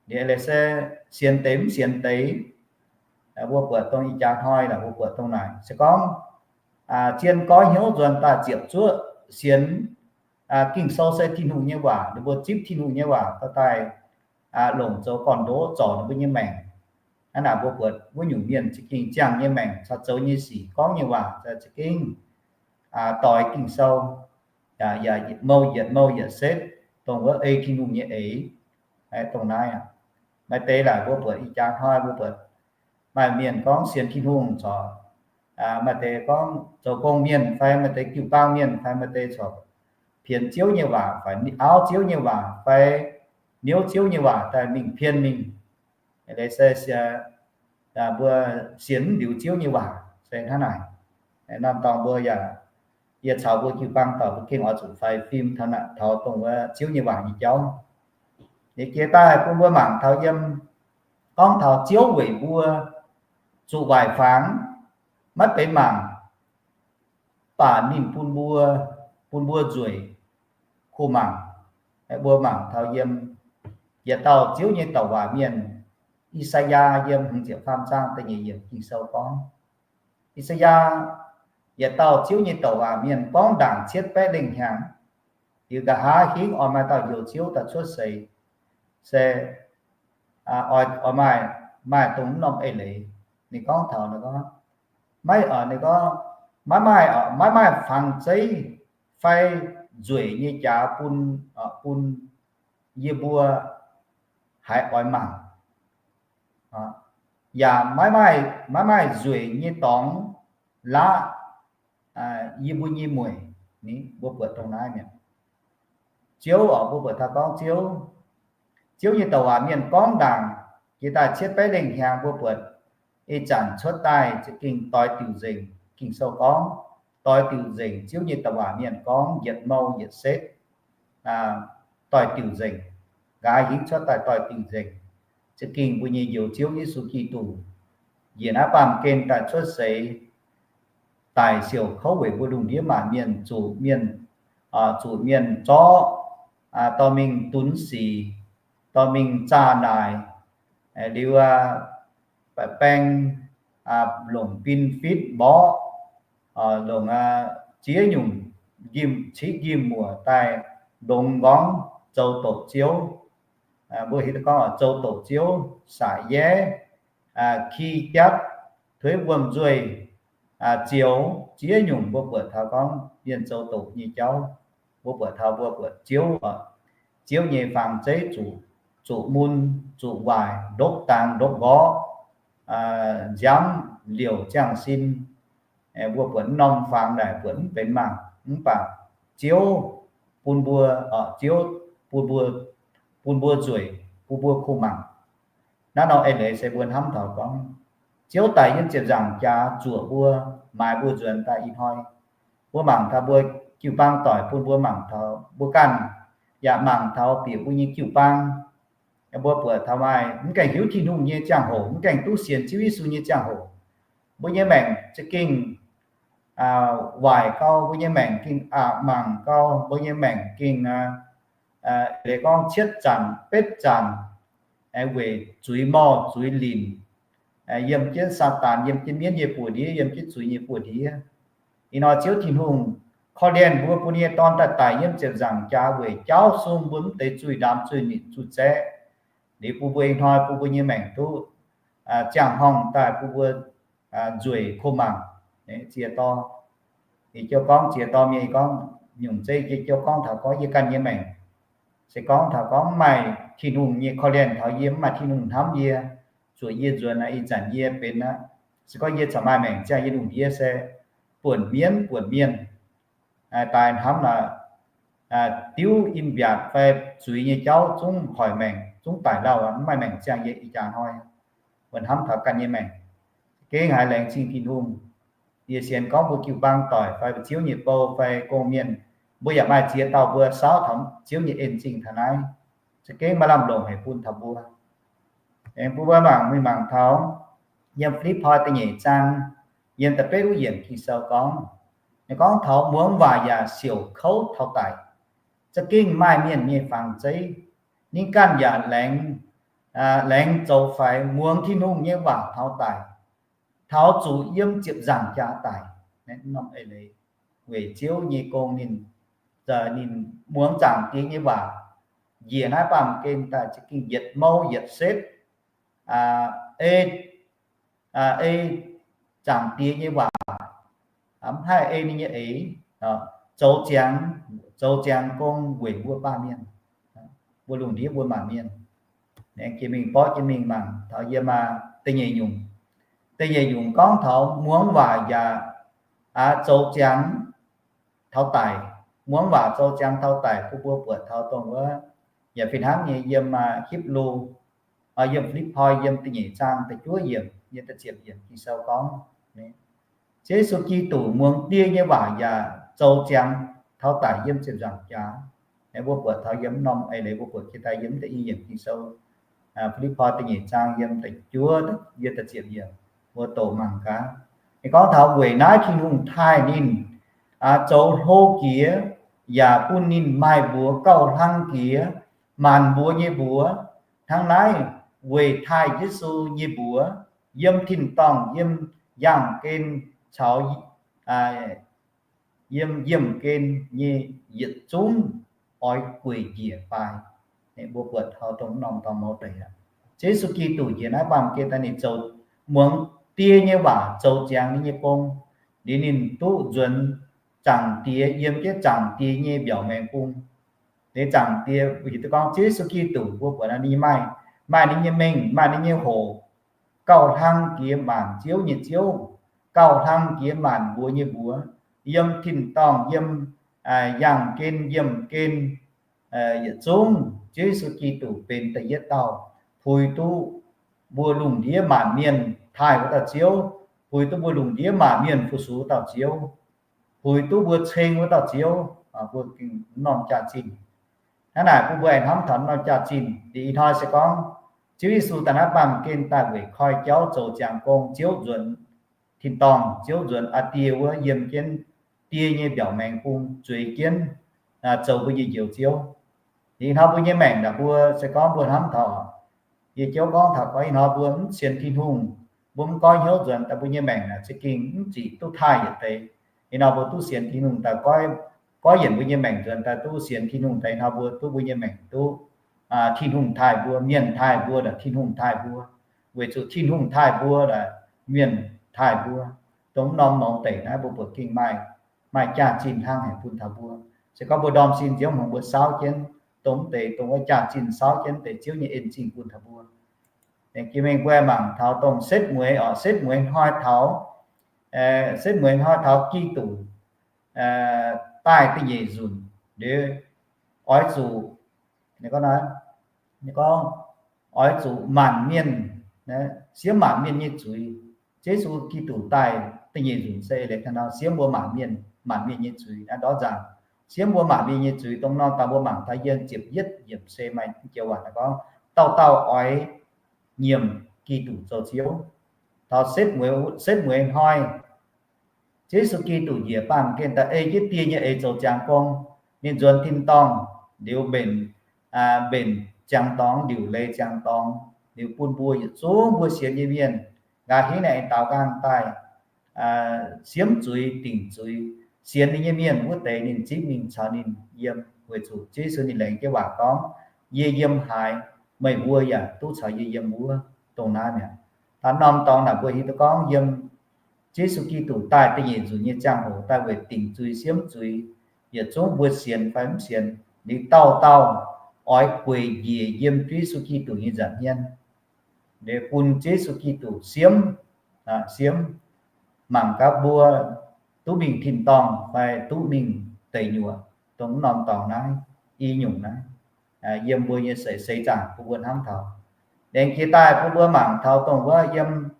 Liuz leiz se sienx deix mv sienx deix. Mbuo buatc dongh ih jaax hnoi naaic mbuo buatc dongh naaic se gorngv zien goiv hnyouv nzuonx daaih ziepc zuoqv sienx Ging-Sou se Tin-Hungh nyei waac, ninh mbuo zipv Tin-Hungh nyei waac dorh daaih longc zoux gorn-ndoqv zorc ninh mbuo nyei maengc. Hnangv naaic mbuo buatc wuov nyungc mienh za'gengh ziangh nyei maengc caux zoux nyei sic gorngv nyei waac za'gengh doix Ging-Sou, yaac yietc mouh yietc mouh yietc setv, dongh wuov ei Tin-Hungh nyei eix. Dongh naaiv maaih deix laaic mbuo buatc ih jaax hnoi mbuo buatc maaih mienh gorngv sienx Tin-Hungh corc, maaih deix gorngv zoux gong mienh fai maaih deix jiu-baang mienh fai maaih deix corc pienx Ziouv nyei waac fai auv Ziouv nyei waac fai niouv Ziouv nyei waac daaih mingh pien mingh. Leiz se mbuo sienx mv liuz Ziouv nyei waac se hnangv naaic. Norm dorngx mbuo yaac, yie caux mbuo jiu-baang dorc mbuo gengh oix zuqc faix fim taux dongh wuov Ziouv nyei waac nyei jauv. Liuz jiex daaih bun mbuo mangc taux yiem, gorngv taux Ziouv weic mbuo zuqc waaic fangx, maiv benx mangc, baac ninh bun mbuo, bun mbuo nzueic kuh mangc. Mbuo mangc taux yiem yietc dauh Ziouv nyei douc waac mienh, I^saa^yaa, yiem hmz ziepc faam zaang da'nyeic yiemc Ging-Sou gorngv, I^saa^yaa, yietc dauh Ziouv nyei douc waac mienh gorngv ndaangc cietv baeqv lengh hnyangx, liuz nqa'haav hingv oix maaih dauh njoux Ziouv daaih cuotv seix, se oix, oix maaih, maaih dongh mv norm eix leiz. Ninh gorngv taux, ninh gorngv, maiv, ninh gorngv, maiv maaih, maiv maaih fangx zeiv fai nzueic nyei jaax bun, bun yie mbuo haiz oix mangc, yaac maiv maaih, maiv maaih nzueic nyei dorngx laqv yie mbuo nyei mueic. Ni mbuo buatc dongh naaiv mi'aqv. Ziouv oc, mbuo buatc taux gorngv Ziouv, Ziouv nyei douc waac mienh gorngv ndaangc jiex daaih cietv baeqv lengh hnyangx, mbuo buatc ih zanc cuotv daaih za'gengh doix diuc nzengc. Ging-Sou gorngv doix diuc nzengc. Ziouv nyei douc waac mienh gorngv yietc mouh yietc setv doix diuc nzengc. Nqa'haav hingv cuotv daaih doix diuc nzengc. Za'gengh mbuo nyei Njoux Ziouv Yesu Giduc njiec naaiv baamh gen daaih cuotv seix, daic siouc kouv weic mbuo lungh ndiev maanc mienh, zuqc mienh, zuqc mienh zorqv, dorh mingh dunx sic, dorh mingh zaah naaic, liuz baeng, longc bin fitv mborqv, longc ziex nyungc ciqv njimv-muoc daaih ndongx nqorngv zoux doqc Ziouv. Mbuo hiuv duqv gorngv zoux doqc Ziouv, saac yeiv, ki jatv, tuix wuom-nzuih, zioux ziex nyungc. Mbuo buatc taux gorngv mienh zoux doqc nyei jauv, mbuo buatc taux, mbuo buatc Ziouv, Ziouv nyei fangx zeiv zuqc, zuqc mun, zuqc waaic, ndopv dangx ndopv nqorqv, nziaamv liouc ziangh sin. Mbuo buatc mv norm fangx naaic buatc mv benx mangc, mv baac Ziouv bun mbuo, Ziouv bun mbuo, bun mbuo nzueic, bun mbuo kuh mangc. Naaiv norm eix leiz se mbuo hnamv taux gorngv Ziouv daic yiem ziepc nzaangc jaax zuoqc mbuo, maaiz mbuo nzuonx daaih ih hnoi. Mbuo mangc taux mbuo jiu-baang doic bun mbuo mangc taux, mbuo ganh yaac mangc taux bieqc mbuo nyei jiu-baang. Mbuo buatc taux maaih mv gaengh hiuv Tin-Hungh nyei ziangh hoc, mv gaengh duqv sienx Ziouv Yesu nyei ziangh hoc, mbuo nyei maengc za'gengh waaic gau, mbuo nyei maengc gengh aqc mangc gau, mbuo nyei maengc gengh, leiz gorngv cietv zanc betv zanc, weic zuiz morh zuiz linc, yiem jienv Saadaan, yiem jienv mienv nyei buoz-ndiev, yiem jienv zuiz nyei buoz-ndiev. Ih hnoi Ziouv Tin-Hungh korv-lienh mbuo, bun nyei Dorn daaih daic yiem ziepc nzaangc jaax weic jaauv sung mbuo mv deix zuiz-ndaamz zuiz-nitc zuiz-zaeqv. Liuz bun mbuo ih hnoi bun mbuo nyei maengc duqv ziangh horngh daaih bun mbuo nzueic kuh mangc. Ziex dorh, yie jiu gorngv ziex dorh mienh, yie gorngv nyungc zeiv, yie jiu gorngv taux gorngv yie ganh nyei maengc. Se gorngv taux gorngv mv maaih Tin-Hungh nyei korv-lienh taux yie, mv maaih Tin-Hungh hnamv yie, zuoqc yie nzuonx naaiv, ih zanc yie benx aqv. Se gorngv yie corc maaih maengc ziangh yie lungh ndiev se buonc mienv buonc mienh daaih hnamv naaic, diuv im mbiaatc fai zuiz nyei jauv zungv hoic maengc, zungv daic lauh, mv maaih maengc ziangh yie ih jaax hnoi. Mbuo hnamv taux ganh nyei maengc, gengh haiz laengz zingh Tin-Hungh. Yie sienx gorngv mbuo jiu-baang doic fai Ziouv nyei bou fai gong-mienh, mbuo yaac maaih ziex dauh mbuo saauv taux Ziouv nyei en-zingh taux naaiv, za'gengh maaih lamh longc haic bun taux mbuo. Aengx bun mbuo mangc mingh mangc taux yiem Fi^lipv^poi da'nyeic zaang, yiem da'betv wuov yiemc Ging-Sou gorngv, ninh gorngv taux muangx waac yaac siouc kouv taux daic, za'gengh maaih mienh nyei fangx zeiv. Ninh ganh yaac laengz, laengz zoux faix muangx Tin-Hungh nyei waac taux daic, taux zuqc yiem ziepc nzaangc jaax daic. Norm eix leiz weic Ziouv nyei gong ninh, ninh muangx Zaangc Diex nyei waac njiec naaiv baamh gen daaih za'gengh yietc mouv yietc setv, ei, ei Zaangc Diex nyei waac, mv haih ei ninh nyei eix, zoux ziangx, zoux ziangx gong weic mbuo baamh mienh, mbuo lungh ndiev mbuo maanc mienh. Aengx jiex mingh borqv jienv mingh mangc taux yiem da'nyeic nyungc. Da'nyeic nyungc gorngv taux muangx waac yaac zoux ziangx taux daic. Muangx waac zoux ziangx taux daic, bun mbuo buatc taux dongh wuov, yaac fih hnangv nyei yiem Hipv^lu, yiem Fi^lipv^poi yiem da'nyeic zaang da'juov yiemc, yiem da'ziepc yiemc Ging-Sou gorngv, Ziouv Yesu Giduc muangx die nyei waac yaac zoux ziangx taux daic yiem ziepc nzaangc jaax. Mbuo buatc taux yiem norm eix leiz mbuo buatc jiex daaih yiem da'nyeic yiemc Ging-Sou, Fi^lipv^poi da'nyeic zaang yiem da'juov, yiem da'ziepc yiemc, mbuo doqc mangc gaax. Ninh gorngv taux weic naaiv Tin-Hungh taaih ninh zoux hlo jiex, yaac bun ninh maaih mbuox gauh hlang jiex maanc mbuox nyei mbuox. Hnangv naaiv weic taaih Yesu nyei mbuox, yiem tin-dorngh, yiem yaangh gen caux yiem yiemh gen nyei yietc zungv oix gueic njiec fai. Mbuo buatc taux dongh norm dorngx mouz deix aqv. Ziouv Yesu Giduc njiec naaiv baamh gen daaih ninh zoux, muangx die nyei waac zoux ziangx ninh nyei gong, liuz ninh duqv nzuonx Zaangc Diex, yiem jienv Zaangc Diex nyei mbiaauc maengx bung. Liuz Zaangc Diex, mbuo hiuv duqv gorngv Ziouv Yesu Giduc mbuo buatc ninh maaih, maaih ninh nyei mengh, maaih ninh nyei hoc, gauh hlang jiex maanc ziouv nyei Ziouv, gauh hlang jiex maanc mbuox nyei mbuox, yiem tin-dorngh, yiem yaangh gen, yiemh gen, yietc zungv Ziouv Yesu Giduc benx da'yietv dauh puix duqv mbuo lungh ndiev maanc mienh taaih wuov dauh Ziouv, puix duqv mbuo lungh ndiev maanc mienh fu-sux dauh Ziouv, puix duqv mbuo ceng wuov dauh Ziouv, mbuo gengh norm jaax-zinh. Hnangv naaic bun mbuo aengx hnamv taux norm jaax-zinh. Liuz ih hnoi se gorngv Ziouv Yesu daaih naaiv baamh gen daaih weic koi jauv zoux ziangx gong, Ziouv nzuonx tin-dorngh, Ziouv nzuonx aa die wuov, yiem jienv die nyei mbiaauc maengx bung zueiz jienv zoux mbuo nyei Njoux Ziouv. Ih hnoi mbuo nyei maengc naaic mbuo se gorngv mbuo hnamv taux, yie jouv gorngv taux gorngv ih hnoi mbuo mv sienx Tin-Hungh, mbuo mv goiv hnyouv nzuonx daaih, mbuo nyei maengc naaic za'gengh mv ziqc duqv taaih yietc deix. Ih hnoi mbuo duqv sienx Tin-Hungh daaih, goiv yienc mbuo nyei maengc nzuonx daaih duqv sienx Tin-Hungh daaih, ih hnoi mbuo duqv mbuo nyei maengc duqv Tin-Hungh taaih mbuo, mienh taaih mbuo, Tin-Hungh taaih mbuo. Weic zuqc Tin-Hungh taaih mbuo, mienh taaih mbuo, dongh norm mouz deic naaiv mbuo buatc gengh maaih, maaih jaax-zinh hnangv haic bun taux mbuo. Se gorngv mbuo ndorm sin nziouv hmuangx mbuo saauv jienv dongh deix, dongh wuov jaax-zinh saauv jienv deix, Ziouv nyei en-zingh bun taux mbuo. Jiex mingh mbuo mangc taux dongh setv mueiz oc, setv mueiz hnoi taux, setv mueiz hnoi taux Giduc daaih da'nyeic nzunc, liuz oix zuqc, gorngv, oix zuqc maanc mienh, siemv maanc mienh nyei zuiz. Yesu Giduc daaih da'nyeic nzunc se leiz taux nor siemv mbuo maanc mienh, maanc mienh nyei zuiz naaiv ndortv nzaangc. Siemv mbuo maanc mienh nyei zuiz dongh norm daaih mbuo mangc taux yiem ziepc yietv yiemc se maaih joux waac gorngv, dauh dauh oix nyiemc Giduc zoux Ziouv. Taux setv mueiz hnoi, Yesu Giduc njiec baamh gen daaih ei jienv die nyei eix zoux ziangx gong. Ninh nzuonx tin-dorngh liuz mbenc, mbenc ziangx dorngx, liuc leiz ziangx dorngx, liuz bun mbuo yietc zungv mbuo sienx nyei mienh nqa'haav hingv naaiv aengx daaux nqaang daaih siemv zuiz, dingc zuiz, sienx ninh nyei mienh wuov deix ninh zipv mingh caux ninh yiem, weic zuqc Yesu ninh laengz jienv waac gorngv, yie yiem haaix, meih mbuo yaac duqv caux yie yiem wuov. Dongh naaiv mi'aqv. Da'norm dorngx naaic mbuo hiuv duqv gorngv yiem Yesu Giduc daaih da'nyeic nzunc nyei ziangh hoc daaih weic dingc zuiz siemv zuiz, yietc zungv mbuo sienx fai mv sienx, liuz dauh dauh oix gueic njiec yiem Yesu Giduc nyei nza'hmien, liuz bun Yesu Giduc siemv, siemv, mangc gaax mbuo duqv mingh tin-dorngh fai duqv mingh deic nyuoqc, dongh norm dorngx naaiv, i nyungc naaiv, yiem mbuo nyei seix, seix zaangc bun mbuo hnamv taux. Aengx jiex daaih bun mbuo mangc taux dongh wuov yiem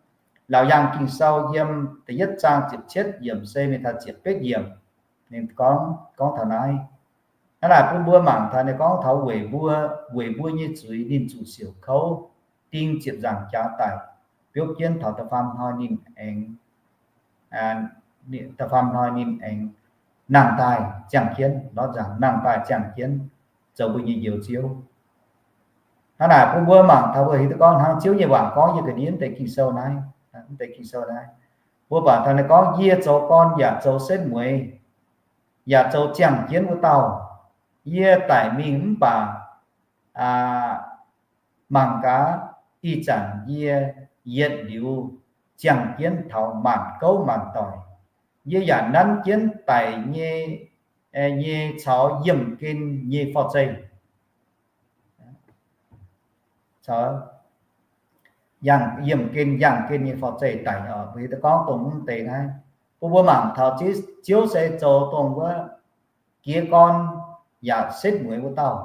Laauc Yaangh Ging-Sou yiem da'yietv zaang ziepc cietv yiemc se mingh taux ziepc betv yiemc, ninh gorngv, gorngv taux naaiv. Hnangv naaic bun mbuo mangc taux ninh gorngv taux weic mbuo, weic mbuo nyei zuiz ninh zuqc siouc kouv, ding ziepc nzaangc jaax daic. biopv jienv taux da'faam hnoi ninh aengx, da'faam hnoi ninh aengx nangh daaih ziangh jienv, lorz nzaangc nangh daaih ziangh jienv zoux mbuo nyei Njoux Ziouv. Hnangv naaic bun mbuo mangc taux mbuo hiuv duqv gorngv hnangv Ziouv nyei waac gorngv yiem ga'ndiev mv deix Ging-Sou naaiv, mv deix Ging-Sou naaiv, mbuo baac taux naaiv gorngv, Yie zoux gorn yaac zoux setv mueiz, yaac zoux ziangh jienv wuov dauh. Yie daic mingh mv baac mangc gaax, ih zanc yie yietc liuz ziangh jienv taux maanc gouv maanc doic. Yie yaac nanv jienv daic nyei, nyei caux yiemh gen nyei forv-zeih. Caux yangh, yiemh gen, yangh gen nyei forv-zeih daic. Mbuo hiuv duqv gorngv dongh mv deix naaiv, bun mbuo mangc taux Ziouv se zoux dongh wuov jiez gorn yaac setv mueiz wuov dauh.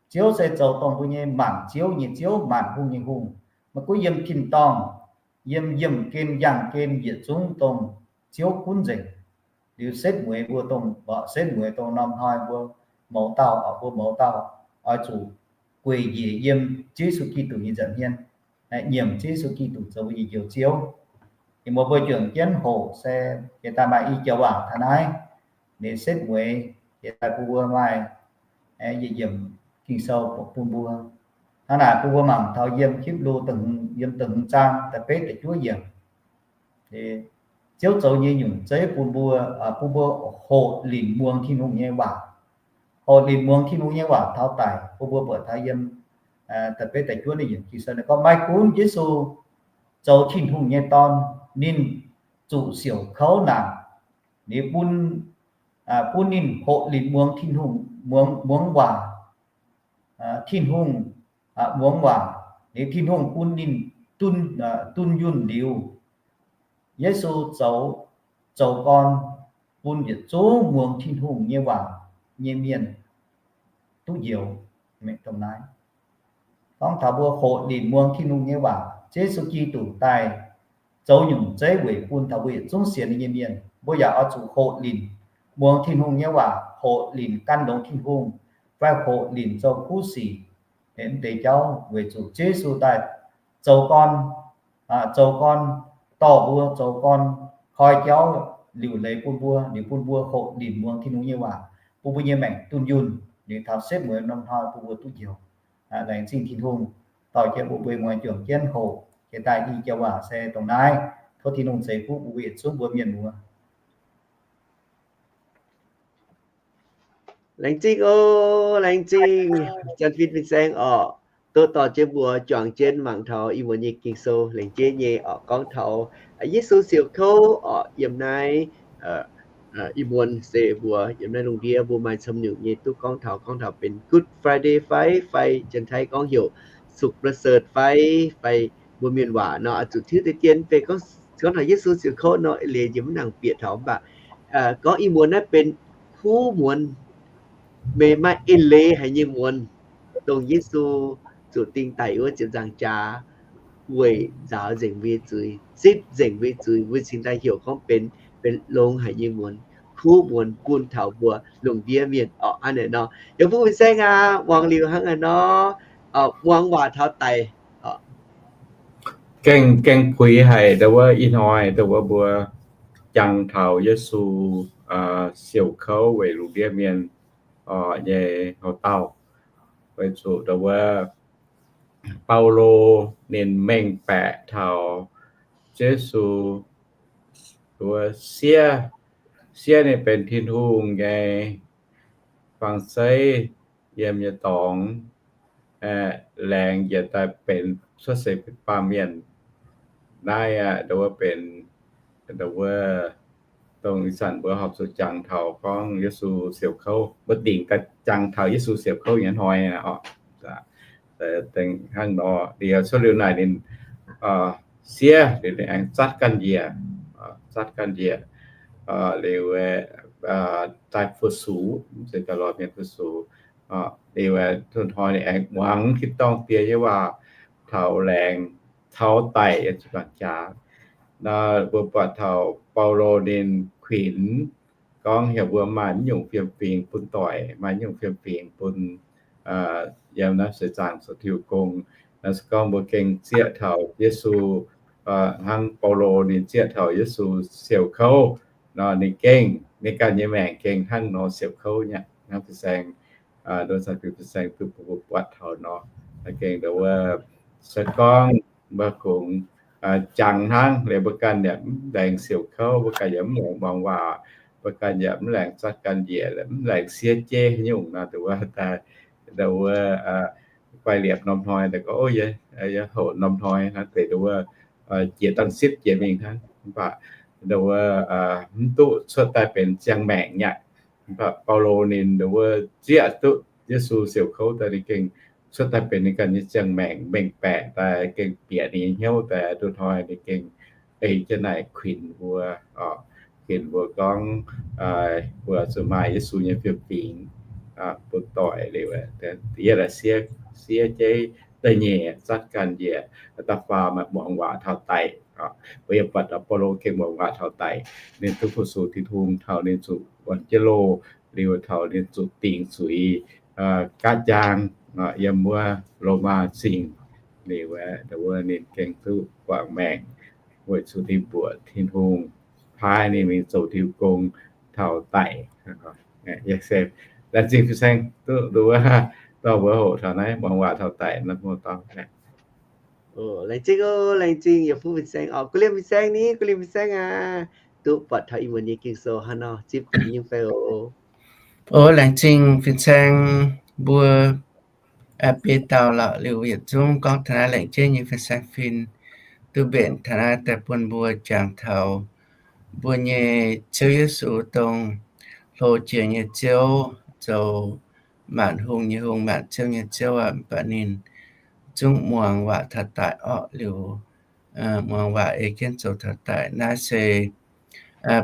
Ziouv se zoux dongh mbuo nyei maanc ziouv nyei Ziouv, maanc hungh nyei Hungh. Maiv gunv yiem tin-dorngh, yiem yiemh gen, yangh gen, yietc zungv dongh Ziouv gunv nzengc. Liuz setv mueiz mbuo dongh, setv mueiz dongh norm hnoi mbuo mouz dauh, mbuo mouz dauh oix zuqc gueic njiec yiem Yesu Giduc nyei nza'hmien, nyiemc Yesu Giduc zoux mbuo nyei Njoux Ziouv. Ih muoz mbuo juangc jienv hoqc se jiex daaih maaih i joux waac taux naaiv, ninh setv mueiz jiex daaih bun mbuo maaih yietc yiemc Ging-Sou bun mbuo. Hnangv naaic bun mbuo mangc taux yiem Hipv^lu, yiem da'hmz zaang da'betv da'juov yiemc. Ziouv zoux nyei nyungc zeiv bun mbuo, bun mbuo hoqc linc muangx Tin-Hungh nyei waac. Hoqc linc muangx Tin-Hungh nyei waac taux daic, bun mbuo buatc taux yiem da'betv da'juov yiemc Ging-Sou ninh gorngv, maiv gunv Yesu zoux Tin-Hungh nyei Dorn, ninh zuqc siouc kouv naanc, liuz bun, bun ninh hoqc linc muangx Tin-Hungh, muangx, muangx waac, Tin-Hungh, muangx waac, liuz Tin-Hungh bun ninh dunh, dunh yunh liuz, Yesu zoux, zoux gorn bun yietc zungv muangx Tin-Hungh nyei waac nyei mienh duqv njoux. Dongh naaiv gorngv taux mbuo hoqc linc muangx Tin-Hungh nyei waac, Yesu Giduc daaih zoux nyungc zeiv weic bun taux mbuo yietc zungv sienx ninh nyei mienh. Mbuo yaac oix zuqc hoqc linc muangx Tin-Hungh nyei waac, hoqc linc gan longx Tin-Hungh, fai hoqc linc zoux kuv sic, mv deix jauv weic zuqc Yesu daaih zoux gorn, zoux gorn dorh mbuo, zoux gorn koi jauv liuc leiz bun mbuo, liuz bun mbuo hoqc linc muangx Tin-Hungh nyei waac, bun mbuo nyei maengc dunh yunh, liuz taux setv mueiz norm hnoi bun mbuo duqv njoux. Laengz zingh Tin-Hungh dorh jienv bun mbuo muoz juangc jienv hoqc jiex daaih i joux waac se dongh naaiv. Tov Tin-Hungh ceix fuqv bun mbuo yietc zungv mbuo mienh muoz. Laengz zingh oc, laengz zingh Janx-Fin fin-saeng orqc, duqv dorh jienv mbuo juangc jienv mangc taux ih muonz nyei Ging-Sou. Laengz zingh nyei orqc, gorngv taux Yesu siouc kouv orqc. Yiem naaiv ih muonz se mbuo yiem naaiv lungh ndiev mbuo maaih camv nyungc nyei duqv gorngv taux, gorngv taux benx Good Friday fai, fai Janx-Taiv gorngv heuc สุขประเสริฐ fai, fai mbuo mienh waac nor, oix zuqc tiuv deix dien fai gorngv, gorngv taux Yesu siouc kouv nor, leiz njiec mv nangc bieqc taux mv baac gorngv ih muonz naaiv benx kuv muonz, meih maaih en leiz haic nyei muonz, dongh Yesu zuqc ding daic wuov ziepc nzaangc jaax weic nzaaux nzengc mbuo nyei zuiz, zipv nzengc mbuo nyei zuiz, mbuo cingx daaih heuc gorngv benx, benx longx haic nyei muonz, kuv muonz bun taux mbuo lungh ndiev mienh orqc. Hnangv naaic nor, yaac bun mbuo saeng aqv, muangx liuz hnangv naaiv nor, muangx waac taux daic. Gengh, gengh puix haic ndau wuov ih hnoi, ndau wuov mbuo jangx taux Yesu siouc kouv weic lungh ndiev mienh nyei houc dauh. Weic zuqc ndau wuov Baulo ninh mengh baeqc taux Yesu, ndau wuov siev, siev ninh benx Tin-Hungh nyei fang-zeiv yiem nyei dorngx, laengz njiec daaih benx cuotv seix baamh mienh. Naaiv aqv, ndau wuov benx, ndau wuov dongh ih zanc mbuo horpc zuqc jangx taux gorngv Yesu siouc kouv, mbuo dingc daaih jangx taux Yesu siouc kouv nyei hnoi aqv. Hnangv nor, liuz cuotv liuz naaic ninh siev, liuz ninh aengx zatv ganh njiec, zatv ganh njiec, liuz daaih fu-sux, mv zeiz daaih lorz mienh fu-sux. Liuz tov hnoi ninh aengx muangx tin-dorngh Diex nyei waac taux laengz, taux daic yiem ziepc nzaangc jaax. Nor mbuo buatc taux Baulo ninh kuinx gorngv heuc mbuo maaih mv nyungc fiem-fingx bun doic, maaih mv nyungc fiem-fingx bun yiem naaiv seix zaangc zoux Tin-Hungh gong. Naaiv se gorngv mbuo gengh zieqv taux Yesu hnangv Baulo ninh zieqv taux Yesu siouc kouv nor, ninh gengh, ninh ganh nyei maengc gengh hnangv nor siouc kouv nyei. Hnangv fin-saeng, ndo zaih fin-saeng duqv mbuo buatc taux nor, gengh ndo wuov se gorngv mbuo kungx jangx hnangv, liuz mbuo ganh yaac mv laengz siouc kouv, mbuo ganh yaac mv laengz muangx waac, mbuo ganh yaac mv laengz zatv ganh njiec, mv laengz siev jeiv nyungc nor, ndo wuov daaih, ndo wuov guai liepc norm hnoi daaih gorngv, o, yie houc norm hnoi naaiv deix ndo wuov jiex dangh sipv jiex mingh hnangv. Mv baac ndo wuov mv duqv cuotv daaih benx ziangh maengc nyei. Mv baac Baulo ninh ndo wuov zieqv duqv Yesu siouc kouv daaih, ninh gengh cuotv daaih benx ninh ganh nyei ziangh maengc, mengh baeqc daaih, gengh bieqc ninh nyei hnyouv daaih, duqv hnoi ninh gengh ei jienv naaic kuinx mbuo, kuinx mbuo gorngv mbuo zuqc maaih Yesu nyei fiem-fingx bun doic liuz, yie laaix siev jeiv da'nyeic zatv ganh njiec, da'faam maaih muangx waac taux daic. Mbuo yaac buatc Baulo gengh muangx waac taux daic. Ninh duqv fu-sux Tin-Hungh taux ninh zuqc wuonx jienv loh, liuz taux ninh zuqc dingc zuiz, gaatv njang yiem wuov Lomaa Zingh. Liuz wuov ninh gengh duqv guangc maengc weic zuqc ninh mbuoqc Tin-Hungh paaiv ninh mingh zoux diuh gong taux daic. Laengz zingh fin-saeng duqv nduov dorh mbuo hoqc taux naaiv muangx waac taux daic nor, mbuo dorh. Laengz zingh oc, laengz zingh yietc fuqv fin-saeng oc. Gu Liemh fin-saeng ni, Gu Liemh fin-saeng aac, duqv buatc taux ih muonz nyei Ging-Sou haaix nor zipv kuinx nyei fai oc? O, laengz zingh fin-saeng mbuo beiv dauh lorqc. Liuz yietc zungv gorngv taux naaiv laengz jienv nyei fin-saeng fin, duqv mbenc taux naaiv daaih bun mbuo jangx taux mbuo nyei Ziouv Yesu dongh hlo jiex nyei Ziouv, zoux maanc hungh nyei Hungh, maanc ziouv nyei Ziouv aqv. Mv baac ninh zungv muangx waac taux daic orqc. Liuz muangx waac ei jienv zoux taux daic. Naaiv se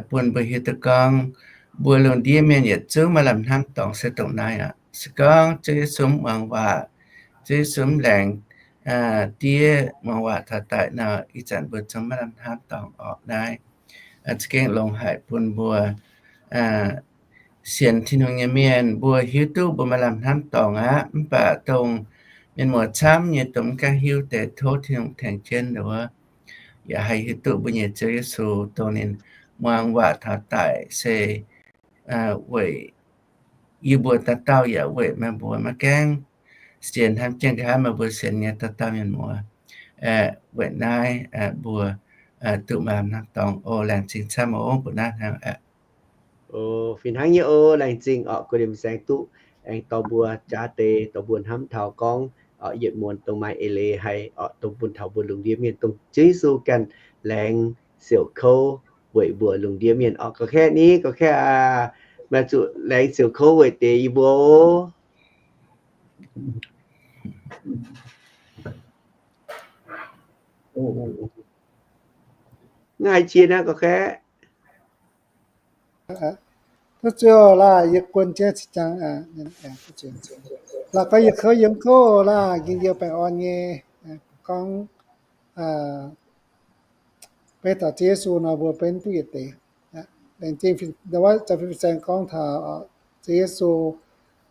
bun mbuo hiuv duqv gorngv mbuo lungh ndiev mienh yietc zungv maaih lamh hnamv dorngx se dongh naaiv aqv. Se gorngv Ziouv Yesu mv muangx waac, Ziouv Yesu mv laengz diev muangx waac taux daic nor, ih zanc mbuo zungv maiv lamh hnamv dorngx orqc. Naaiv za'gengh longx haic bun mbuo sienx Tin-Hungh nyei mienh, mbuo hiuv duqv mbuo maaih lamh hnamv dorngx aqv. Mv baac dongh mienh muoz camv nyei dongh mv gaengh hiuv deix, tov Tin-Hungh tengx jienv nduov, yaac haih hiuv duqv mbuo nyei Ziouv Yesu dongh ninh muangx waac taux daic se weic yie mbuo dauh dauh, yaac weic meih mbuo maiv gaengh sienx hnangv jienh nqa'haav meih mbuo sienx nyei dauh dauh mienh muoz. Weic naaiv mbuo duqv maaih hnamv dorngx oc. Laengz zingh camv oc, mbuo naaiv hnangv aqv. Fih hnangv nyei oc. Laengz zingh orqc, Gu Liemh fin-saeng duqv aengx dorh mbuo jaax deix, dorh mbuo hnamv taux gorngv yietc muonz dongh maaih eix leiz haic orqc, dongh bun taux mbuo lungh ndiev mienh, dongh Ziouv Yesu ganh laengz siouc kouv weic mbuo lungh ndiev mienh orqc. Ga'kaeqv ni, ga'kaeqv aac, meih zuqc laengz siouc kouv weic deix yie mbuo oc. Mv haiz qiex naaiv ga'kaeqv. Duqv ziouc laah, yie guon jienv ziqc jangx. Laah, gorngv yie kouv yiem kouv laah, ging yie baengh orn nyei. Gorngv beiv taux Ziouv Yesu nor, mbuo benx duqv yietc deix. Laengz zingh fin-saeng gorngv taux Ziouv Yesu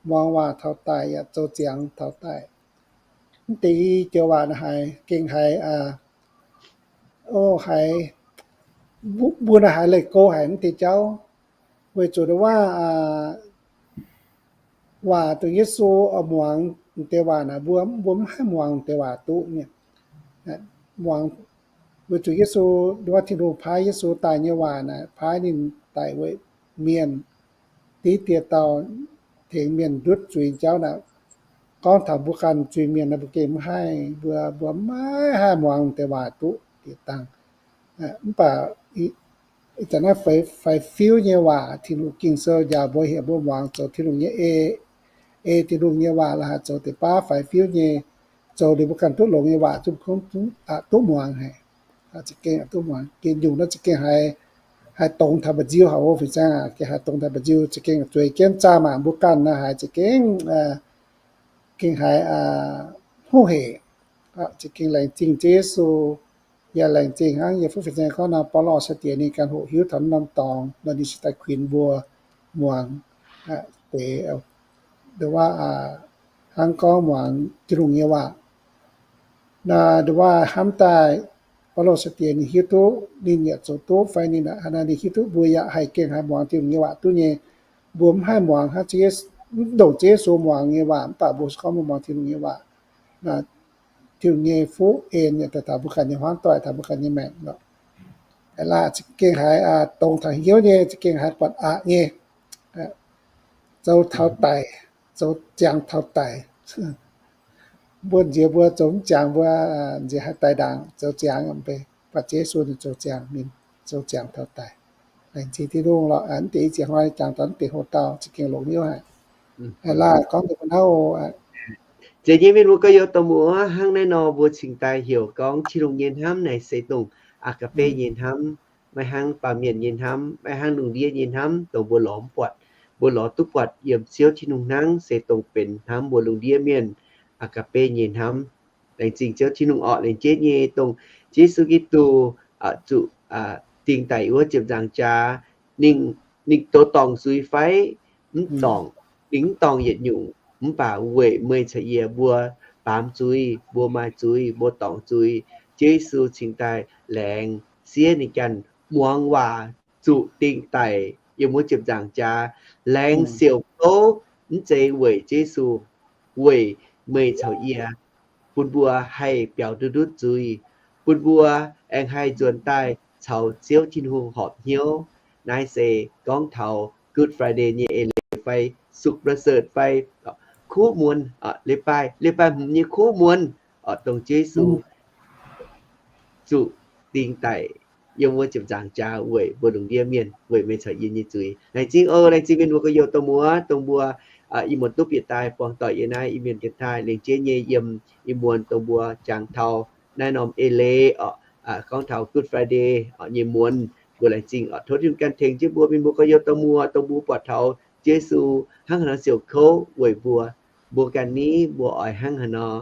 muangx waac taux daic yaac zoux ziangx taux daic. Mv deix i joux waac naaiv haiz gengh haiz, o, haiz mbuo naaiv haiz leih go haic mv deix jauv, weic zuqc waac, waac dongh Yesu muangx deix waac naaic, mbuo, mbuo mv haih muangx deix waac duqv nyei. Muangx, weic zuqc Yesu, waac Tin-Hungh paaiv Yesu daaih nyei waac naaic, paaiv ninh daic weic mienh, div dieh dauh tengx mienh ndutv zuiz jauv naaic, gorngv taux mbuo ganh zuiz-mienh naaic, mbuo gengh mv haih, mbuo, mbuo maiv haih muangx deix waac duqv diqc dangh. Mv baac ih zanc naaiv faix-fiuv nyei waac, Tin-Hungh Ging-Sou njaaux mbuo, heuc mbuo muangx zoux Tin-Hungh nyei ei, ei Tin-Hungh nyei waac la'haaix zoux deix baav faix-fiuv nyei, zoux liuz mbuo ganh duqv longx nyei waac zungv kungx duqv muangx haic. Za'gengh duqv muangx, gengh nyungc naaiv za'gengh haiz, haiz dongz taux mba'nziu haic oc, fin-saeng aac, gengh haiz dongz taux mba'nziu, za'gengh zueiz jienv zaah mangc mbuo ganh naaiv haiz za'gengh, gengh haiz hungh hec. Za'gengh laengz zingh Ziouv Yesu, yaac laengz zingh hnangv yie fuqv fin-saeng gorngv nor, Baulo sai-diex ninh ganh hoqc hiuv taux norm dorngx nor, ninh cingx daaih kuinx mbuo muangx deix, ndo wuov, hnangv gorngv muangx Tin-Hungh nyei waac. Naaiv ndo wuov hnamv daaih, Baulo sai-diex ninh hiuv duqv ninh yaac zoux duqv fai ninh, ninh hiuv duqv mbuo yaac haih gengh haih muangx Tin-Hungh nyei waac duqv nyei. Mbuo mv haih muangx hnangv, mv ndongc Ziouv Yesu muangx nyei waac, mv baac mbuo se gorngv mbuo muangx Tin-Hungh nyei waac, Tin-Hungh nyei fuqv en yaac daaih taux mbuo ganh nyei hmuangv doic, taux mbuo ganh nyei maengc lorqc. Laah za'gengh haiz dongz taux hnyouv nyei, za'gengh haiz buatc aqc nyei, zoux taux daic, zoux ziangx taux daic. Mbuo nziex mbuo zoux mv ziangx mbuo nziex haih daic ndaangc, zoux ziangx mv bei. Mv baac Ziouv Yesu ninh zoux ziangx, ninh zoux ziangx taux daic. Laengz zingh Tin-Hungh lorqc. Mv deix i ziex hnoi jangx daaih mv deix hoc-dauh za'gengh longx hnyouv haic. Laah gorngv deix mbuo naaiv oc. Zeiz nyei mienh muoz gorx-youz dorh muoz, hnangv naaiv nor mbuo cingx daaih heuc gorngv Tin-Hungh nyei hnamv naaic se dongh aa^gapv^be nyei hnamv, maiv hnangv baamh mienh nyei hnamv, maiv hnangv lungh ndiev nyei hnamv dongh mbuo lorz mv buatc. Mbuo lorz duqv buatc yiem Ziouv Tin-Hungh hnangv se dongh benx hnamv mbuo lungh ndiev mienh, aa^gapv^be nyei hnamv. Laengz zingh Ziouv Tin-Hungh orqc, laengz jienv nyei dongh Yesu Giduc zuqc dingh daic wuov ziepc nzaangc jaax, ninh, ninh douz dorngc zuiz fai? Mv dorngc. Ninh mv dorngc yietc nyungc, mv baac weic meih caux yie mbuo baamz zuiz, mbuo maaih zuiz, mbuo dorngc zuiz, Ziouv Yesu cingx daaih laengz siev ninh ganh muangx waac zuqc dingh daic yiem wuov ziepc nzaangc jaax, laengz siouc kouv, mv zeiz weic Ziouv Yesu, weic meih caux yie, bun mbuo haih biaux duqv ndutv zuiz, bun mbuo aengx haih nzuonx daaih caux Ziouv Tin-Hungh horpc hnyouv. Naaiv se gorngv taux Good Friday nyei eix leiz fai sukcประเสริฐ fai kuv muonz, leiz-baaix, leiz-baaix hmz nyei kuv muonz, dongh Ziouv Yesu zuqc dingh daic yiem wuov ziepc nzaangc jaax weic mbuo lungh ndiev mienh, weic meih caux yie nyei zuiz. Laengz zingh oc, laengz zingh mienh muoz gorx-youz dorh muoz, dongh mbuo ih muonz duqv bieqc daaih buangh doic yiem naaiv Iu-Mienh ganh taaih, laengz jienv nyei yiem ih muonz dongh mbuo jangx taux naaiv norm eix leiz oc, gorngv taux Good Friday nyei muonz. Mbuo laengz zingh oc, tov Tin-Hungh ganh tengx jienv mbuo mienh muoz gorx-youz dorh muoz, dongh mbuo buatc taux Ziouv Yesu hnangv haaix nor siouc kouv weic mbuo, mbuo ganh ni mbuo oix hnangv haaix nor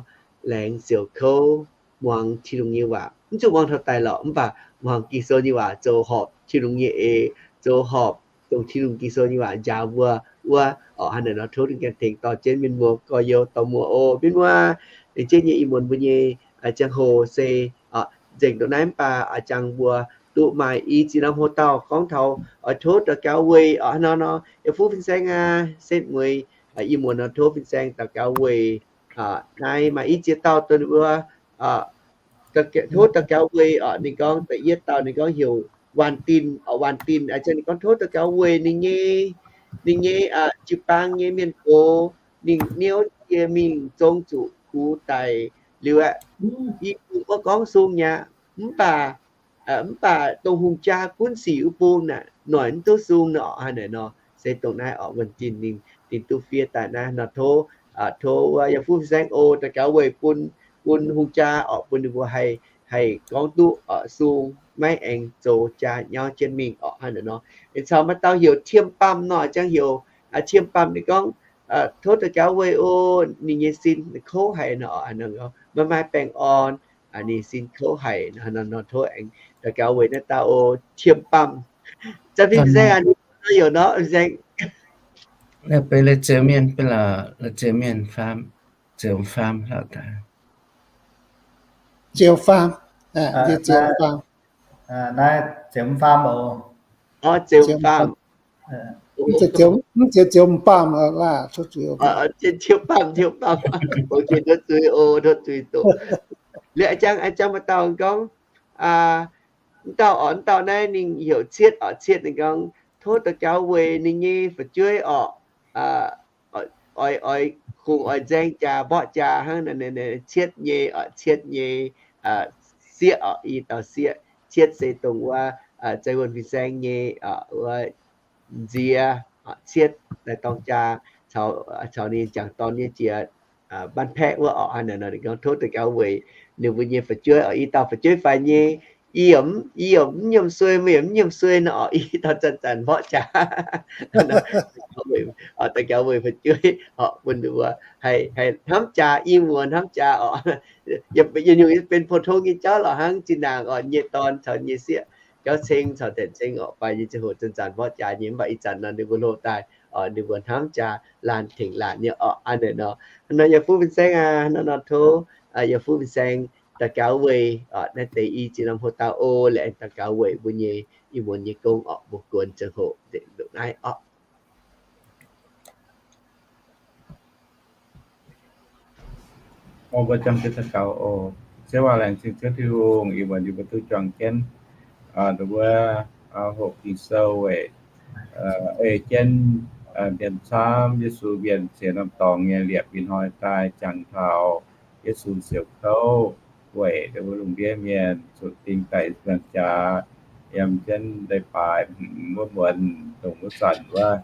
laengz siouc kouv muangx Tin-Hungh nyei waac. Mv zuqc muangx taux daic lorqc, mv baac muangx Ging-Sou nyei waac zoux horpc Tin-Hungh nyei eix, zoux horpc dongh Tin-Hungh Ging-Sou nyei waac njaaux mbuo wuov oc. Hnangv naaic nor tov Tin-Hungh ganh tengx dorh jienv mienh muoz gorx-youz dorh muoz oc. Mienh muoz, laengz jienv nyei ih muonz mbuo nyei ziangh hoc se nzengc ndongc naaiv mv baac jangx mbuo duqv maaih i ziex norm hoc-dauh gorngv taux oix tov daux gaux weic oc. Hnangv naaiv nor yaac fuqv fin-saeng aac, setv mueiz ih muonz nor tov fin-saeng daux gaux weic naaiv maaih i ziex dauh dongh ninh mbuo tov daux gaux weic oc. Ninh gorngv da'yietv dauh ninh gorngv heuc Waanh Dinh oc. Waanh Dinh a'jang ninh gorngv tov daux gaux weic ninh nyei, ninh nyei jiu-baang nyei mienh gox, ninh niouv jiex mingh zong zuqc gux daic liuz aeqv, i bung maiv gorngv sung aqv, mv baac mv baac dongh hungh jaa gunv sic wuov bung naaic noic mv duqv sung nor. Hnangv naaic nor se dongh naaiv oc, Waanh Dinh ninh, ninh duqv fiev daaih naaiv nor tov, tov wuov yaac fuqv fin-saeng oc daux gaux weic bun, bun hungh jaa oc, bun ninh mbuo haih, haih gorngv duqv oc sung, maiv aengx zoux jaa nyauv jienv mingh oc. Hnangv naaic nor aengx caux maaih dauh heuc Tiem Baamh nor, jangx heuc Tiem Baamh ninh gorngv tov daux gaux weic oc, ninh nyei sin kouv haic nor, maiv maaih baengh orn, ninh sin kouv haic nor, tov aengx daux gaux weic naaiv dauh oc, Tiem Baamh. Zanc fin-saeng aac, ninh heuc nor fin-saeng. Naaiv benx la'zioux mienh, benx la'zioux mienh faam, zioux faam hlauv daaih. Zioux faam, zioux faam. Naaiv zioux faam oc. Zioux faam. Mv zeiz zioux, mv zeiz zioux faam laac, tov zuiz. Zioux faam, zioux faam. Tov zuiz oc, tov zuiz doqc. Liuz a'jang, a'jang maaih dauh gorngv, mv dauh oc, mv dauh naaiv ninh heuc Cietv oc. Cietv ninh gorngv tov daux gaux weic ninh nyei fu'jueiv oc, oix, oix kungx oix nzaeng jaa mborqv jaa hnangv naaic. Cietv nyei oc, Cietv nyei sieqv oc, i dauh sieqv. Cietv se dongh wuov Zai Wuonh fin-saeng nyei wuov nziex. Cietv daaih dorng jaa caux ninh jangc dorn nyei jiex บ้านแพะ wuov oc. Hnangv naaic nor ninh gorngv tov daux gaux weic ninh mbuo nyei fu'jueiv oc, i dauh fu'jueiv faix nyei, yie yaac mv nyiemc suei, meih yaac mv nyiemc suei nor oc, i dauh zanc-zanc mborqv jaa. Daux gaux weic fu'jueiv oc, bun ninh mbuo haih, haih hnamv jaa, i muoz hnamv jaa oc. Yietc nyungc benx pou-tong nyei jauv lorqc hnangv, zinh ndaangc oc, nyei dorn caux nyei sieqv, jauv ceng caux daenx ceng oc, baac nyei ziangh hoc zanc-zanc mborqv jaa nyei, mv baac ih zanc nor ninh mbuo hlo daaih oc, ninh mbuo hnamv jaa, laanh tengx laanh nyei oc. Hnangv naaic nor, hnangv nor yaac fuqv fin-saeng aac, hnangv nor tov yaac fuqv fin-saeng daux gaux weic, naaiv deix i ziex norm hoc dauh oc, laengz daux gaux weic mbuo nyei ih muonz nyei gong orqc, mbuo guonx ziangh hoc nzengc ndongc naaiv orqc. Mbuo jangx jienv daux gaux oc. Ziouv aac, laengz zingh Ziouv Tin-Hungh, ih muonz yie mbuo duqv juangc jienv, aa, nduov wuov, aa, hoqc Ging-Sou weic, aa, ei jienv, aa, mienh camv Yesu mienh ziex norm dorngx nyei liepc ih hnoi daaih jangx taux Yesu siouc kouv weic nduov wuov lungh ndiev mienh zuqc ding daic nzuonx jaax, yiem jienv leiz-baaix wuov muonz, dongh wuov zanc wuov,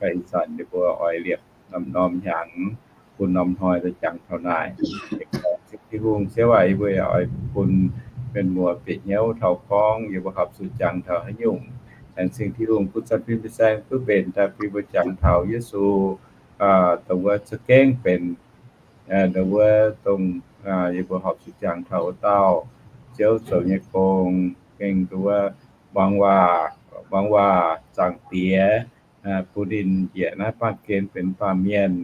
ih zanc yie mbuo oix liepc norm-norm hnyangx, bun norm hnoi daaih jangx taux naaic. Tin-Hungh, Ziouv aac, yie mbuo yaac oix bun mienh muoz bieqc hnyouv taux gorngv yie mbuo horpc zuqc jangx taux haaix nyungc. Laengz zingh Tin-Hungh bun zanc fim fin-saeng duqv mbenc daaih bun yie mbuo jangx taux Yesu, aa, dongh wuov za'gengh benx, aa, dongh wuov dongh, aa, yie mbuo horpc zuqc jangx taux wuov dauh Ziouv zoux nyei gong, gengh dongh wuov muangx waac, muangx waac zaangc Diex, aa, bun ninh njiec naaiv baamh gen benx baamh mienh,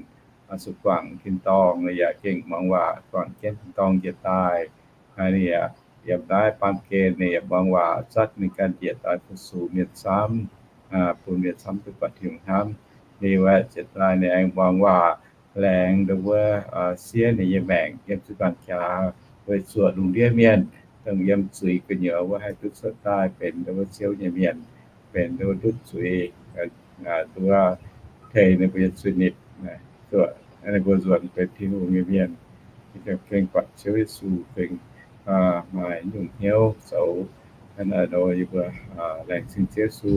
aa, zuqc guangc tin-dorngh, yaac gengh muangx waac guangc jienv tin-dorngh njiec daaih. Aa, ninh yaac yiem naaiv baamh gen ninh yaac muangx waac zatv ninh ganh njiec daaih fu-sux mienh camv, aa, bun mienh camv duqv buatc Tin-Hungh hnamv. Ninh wuov njiec daaih ninh aengx muangx waac laengz nduov wuov, aa, siev ninh nyei maengc yiem jiu-baang jaax weic zuoqc lungh ndiev mienh dongh yiem zuiz gu'nyuoz wuov haih duqv cuotv daaih benx nduov wuov Ziouv nyei mienh, benx nduov wuov ndutv zuiz, aa, nduov tengx ninh mbuo nyei zuiz-nipc, zuoqc ninh mbuo nzuonx benx Tin-Hungh nyei mienh. Gengh buatc Ziouv Yesu gengh, aa, maaih nyungc hnyouv zoux. Hnangv naaic nor yie mbuo, aa, laengz zingh Ziouv Yesu,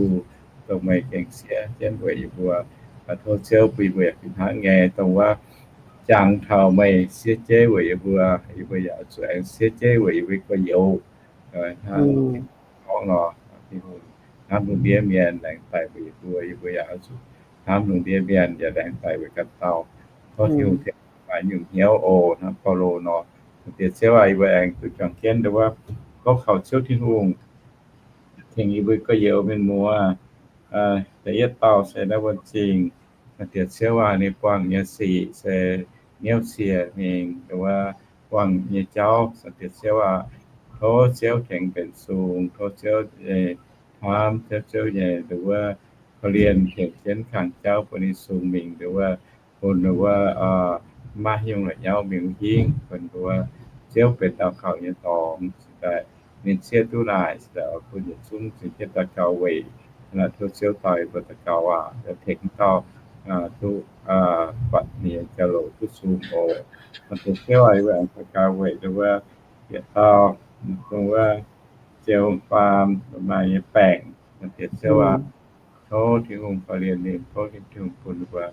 dongh meih gengh siev jienv weic yie mbuo. Aa, tov Ziouv bun yie mbuo yaac fih hnangv nyei, dongh wuov jangx taux meih siev jeiv weic yie mbuo, yie mbuo yaac zuqc aengx siev jeiv weic yie mbuo gu'nyuoz. Hnangv gorngv nor, Tin-Hungh hnamv lungh ndiev mienh laengz daic weic yie mbuo, yie mbuo yaac oix zuqc hnamv lungh ndiev mienh yaac laengz daic weic ganh dauh. Tov Tin-Hungh tengx maaih nyungc hnyouv oc. Hnangv Baulo nor, Diex Ziouv aac, yie mbuo aengx duqv juangc jienv nduov wuov gorngv kaux Ziouv Tin-Hungh tengx yie mbuo gu'nyuoz mienh muoz. Da'yietv dauh se naaiv wuonh zingh, Diex Ziouv aac, ninh buangh nyei sic se niouv cie mingh nduov wuov buangh nyei jauv. Diex Ziouv aac, tov Ziouv tengx benx sung, tov Ziouv hnamv, Ziouv, Ziouv nyei nduov wuov korv-lienh tengx jienv kangx jauv bun ninh sung mingh nduov wuov, bun nduov wuov maiv nyungc la'nyauv mingh hingv, bun nduov wuov Ziouv benx daux gaux nyei dorngx. Cingx daaih ninh ciev duqv naaic, cingx daaih oix bun yietc zungv cingx jienv daux gaux weic. Tov Ziouv dau yie mbuo daux gaux aac, tengx dauh duqv buatc ninh nyei jauv-louc duqv sung oc. Diex Ziouv aac, yie mbuo aengx daux gaux weic nduov wuov yietc dauh, dongh wuov Ziouv Faam maaih nyei baengc. Diex Ziouv aac, tov Tin-Hungh korv-lienh ninh, tov Tin-Hungh bun ninh mbuo,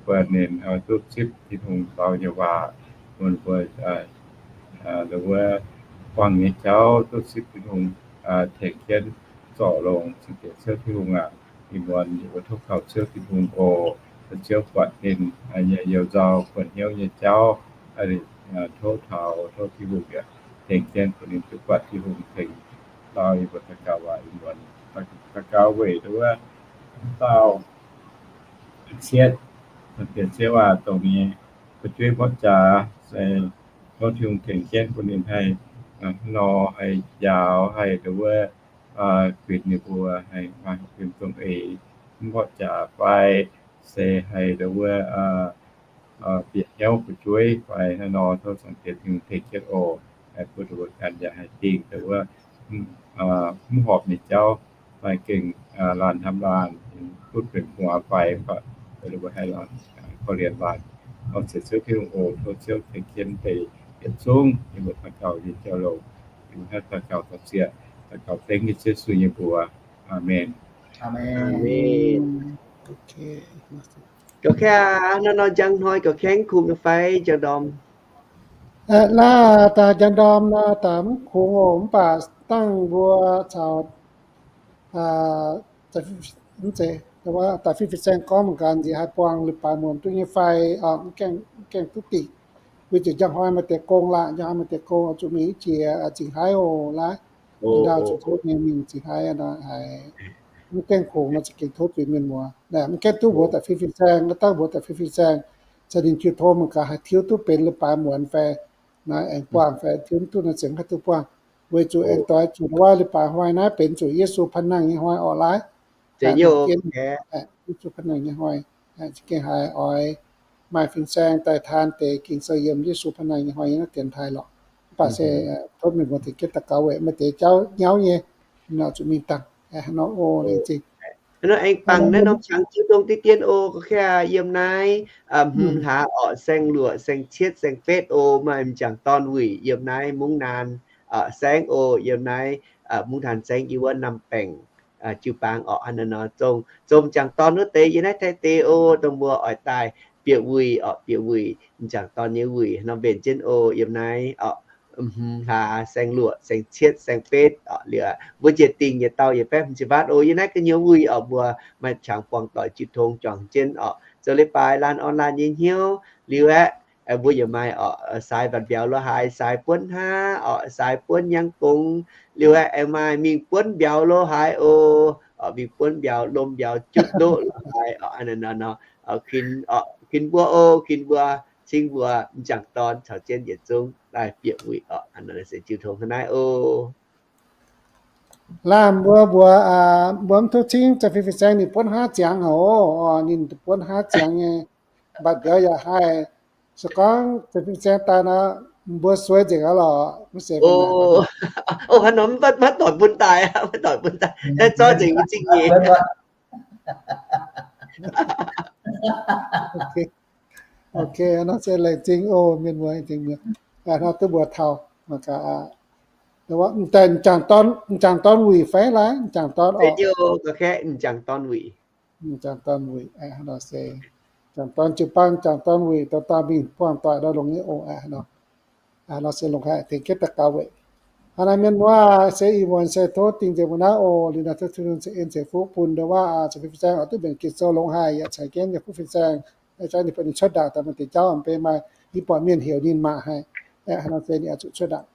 bun ninh duqv zipv Tin-Hungh dau nyei waac, bun ninh mbuo nduov wuov buangh nyei jauv duqv zipv Tin-Hungh tengx jienv zorc longx. Cingx diex Ziouv Tin-Hungh aac, ih muonz yie mbuo tov kaux Ziouv Tin-Hungh oc. Ziouv buatc ninh nyei you-nzauh buonc hnyouv nyei jauv. Tov taux, tov Tin-Hungh yaac tengx jienv bun ninh duqv buatc Tin-Hungh tengx dau yie mbuo daux gaux waac ih muonz. Daux gaux weic nduov wuov dauh cietv, Diex Ziouv aac, dongh nyei fu'jueiv mborqv jaax se tov Tin-Hungh tengx jienv bun ninh haih hnangv nor haih njaaux, haih nduov wuov guinx ninh mbuo, haih maaih fim dongh eix mv mborqv jaax fai se haih nduov wuov bieqc hnyouv fu'jueiv fai hnangv nor, tov Zaangc Diex Tin-Hungh tengx jienv oc. Haih bun ninh mbuo ganh yaac haih dingh nduov wuov mv horpc nyei jauv fai gengh laanh hnamv laanh, butv benx gu'nguaaz fai, mv baac ninh mbuo haih laanh korv-lienh laanh. Tov Ziouv Tin-Hungh oc, tov Ziouv tengx jienv deix yietc zungv yie mbuo daux gaux nyei jauv-louc. Yie mbuo hnangv daux gaux daux zieqc, daux gaux dengv nyei Ziouv Yesu nyei mbuox. Aamen. Aamen. Gox kaengv aqv, nor nor njang hnoi gox kaengv kungx fai njang ndorm? Naaiv daaih njang ndorm nor daaih mv kungx oc, mv baac dangh mbuo caux daaih fih fin-saeng gorngv mangc gaax nziex haih buangh leiz-baaix muonz duqv nyei fai, mv gaengh duqv dingc. Weic zuqc njang hnoi maaih deix gong laangc, njang hnoi maaih deix gong oix zuqc mingh jiex zingc haiv oc. Laaiv ndau zuqc tov nyei mingh zingc haiv nor haiz mv gaengh kungx nor za'gengh tov zuiz mienh muoz. Mv gaengh duqv mbuox daaih fih fin-saeng, dangh mbuox daaih fih fin-saeng, caux ninh jiu tov mangc gaax haih tiuv duqv benx leiz-baaix muonz fai naaiv aengx buangh fai tiuv duqv nor ziouc haih duqv buangh. Weic zuqc aengx doix zuqc wuov leiz-baaix hnoi naaiv benx zuqc Yesu panh nangh nyei hnoi orqc laaiv. Yesu panh nangh nyei hnoi, za'gengh haiz oix maaih fin-saeng daaih taan deix Ging-Sou yiem Yesu panh nangh nyei hnoi nyei naaiv dienx taaih lorqc. Mv baac se tov mienh muoz deix jienv daux gaux weic maaih deix jauv nyauv nyei, nor zuqc mingh dangh. Hnangv nor oc, laengz zingh. Hnangv nor aengx bangc naaiv norm qangx jiu tong diqv dien oc, gorngv yiem naaiv hmz hlaax orqc, saeng-luoqc, saeng-cietv, saeng-betv oc, maaih m'jangc dorn wuic yiem naaiv mungv naan saengv oc, yiem naaiv mungv naan saengv yiem wuov Nam Baengc jiu-baang orqc. Hnangv nor nor zong, zong m'jangc dorn wuov deix yiem naaiv Taiv deix oc, dongh mbuo oix daaih bieqc wuic orqc, bieqc wuic, m'jangc dorn nyei wuic nor mbenc jienv oc, yiem naaiv orqc, hmz hlaax, saeng-luoqc, saeng-cietv, saeng-betv orqc. Liuz mbuo njiec dingh yietc dauh yietc baeqv hmz ziepc waatv oc, yiem naaiv ga'nyuoz wuic orqc, mbuo maaih qangx buangh doic jiu tong juangc jienv orqc, zoux leiz-baaix laanh online nyei hnyouv. Liuz aeqv, mbuo yaac maaih orqc, saix mbatc mbiauz lo haaix, saix buonv haav orqc, saix buonv nyangv gong. Liuz aeqv, aengx maaih mingh buonv mbiauz lo haaix oc, orqc, mingh buonv mbiauz, lomh mbiauz, jutv ndoqv lo haaix orqc. Hnangv nor nor, orqc, kuinx mbuo oc, kuinx mbuo, cingv mbuo m'jangc dorn caux jienv yietc zungv daaih bieqc wuic orqc. Hnangv nor se jiu tong hnangv naaiv oc. Laanh mbuo mbuox, mbuo mv tov cingv Zeiv Fingx Fin-Saeng ninh buonv haav ziangx haic oc. Ninh buonv haav ziangx nyei, mbatc mbiauz yaac haih. Se gorngv Zeiv Fingx Fin-Saeng daaih nor, mbuo suei nzengc aqv lorqc. Mv zeiz, o, hnangv nor maiv doic bun daaih, maiv doic bun daaih, zorqv nzengc nyei zingh nyeic. Ok, nor se laengz zingh oc mienh muoz, laengz zingh mienh. Hnangv duqv mbuox taux, m'jangc dorn wuic fai laaic, m'jangc dorn orqc, m'jangc dorn wuic, m'jangc dorn jiu-baang, m'jangc dorn wuic, dorh dauh mingh buangh doic ndau longx nyei oc. Hnangv nor, nor se longc haic tengx jienv daux gaux weic. Hnangv naaiv mienh muoz se ih muonz se tov dingh nzengc mbuo naaiv oc. Liuz naaiv tov Tin-Hungh ceix en ceix fuqv bun ndau wuov Zeiv Fingx Fin-Saeng oix duqv mbenc Ging-Sou longx haic, yaac caux jienv nyei fuqv fin-saeng, caux ninh buatc ninh cuotv ndaangc daaih maaih deix jauv mv bei maaih, yie buatc mienh heuc ninh mangc haic. Hnangv nor se ninh oix zuqc cuotv ndaangc.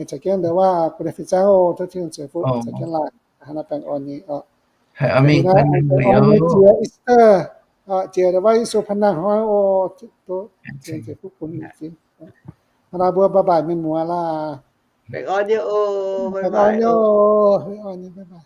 Caux jienv ndau wuov gu'naaiv fin-saeng oc, tov Tin-Hungh ceix fuqv caux jienv laanh. Hnangv nor baengh orn nyei oc. Baengh orn nyei jiex Easter, jiex ndau wuov Yesu panh nangh hnoi oc. Tov Tin-Hungh ceix fuqv bun. Hnangv nor mbuo bye bye mienh muoz laah. Baengh orn nyei oc, baengh orn nyei, bye bye.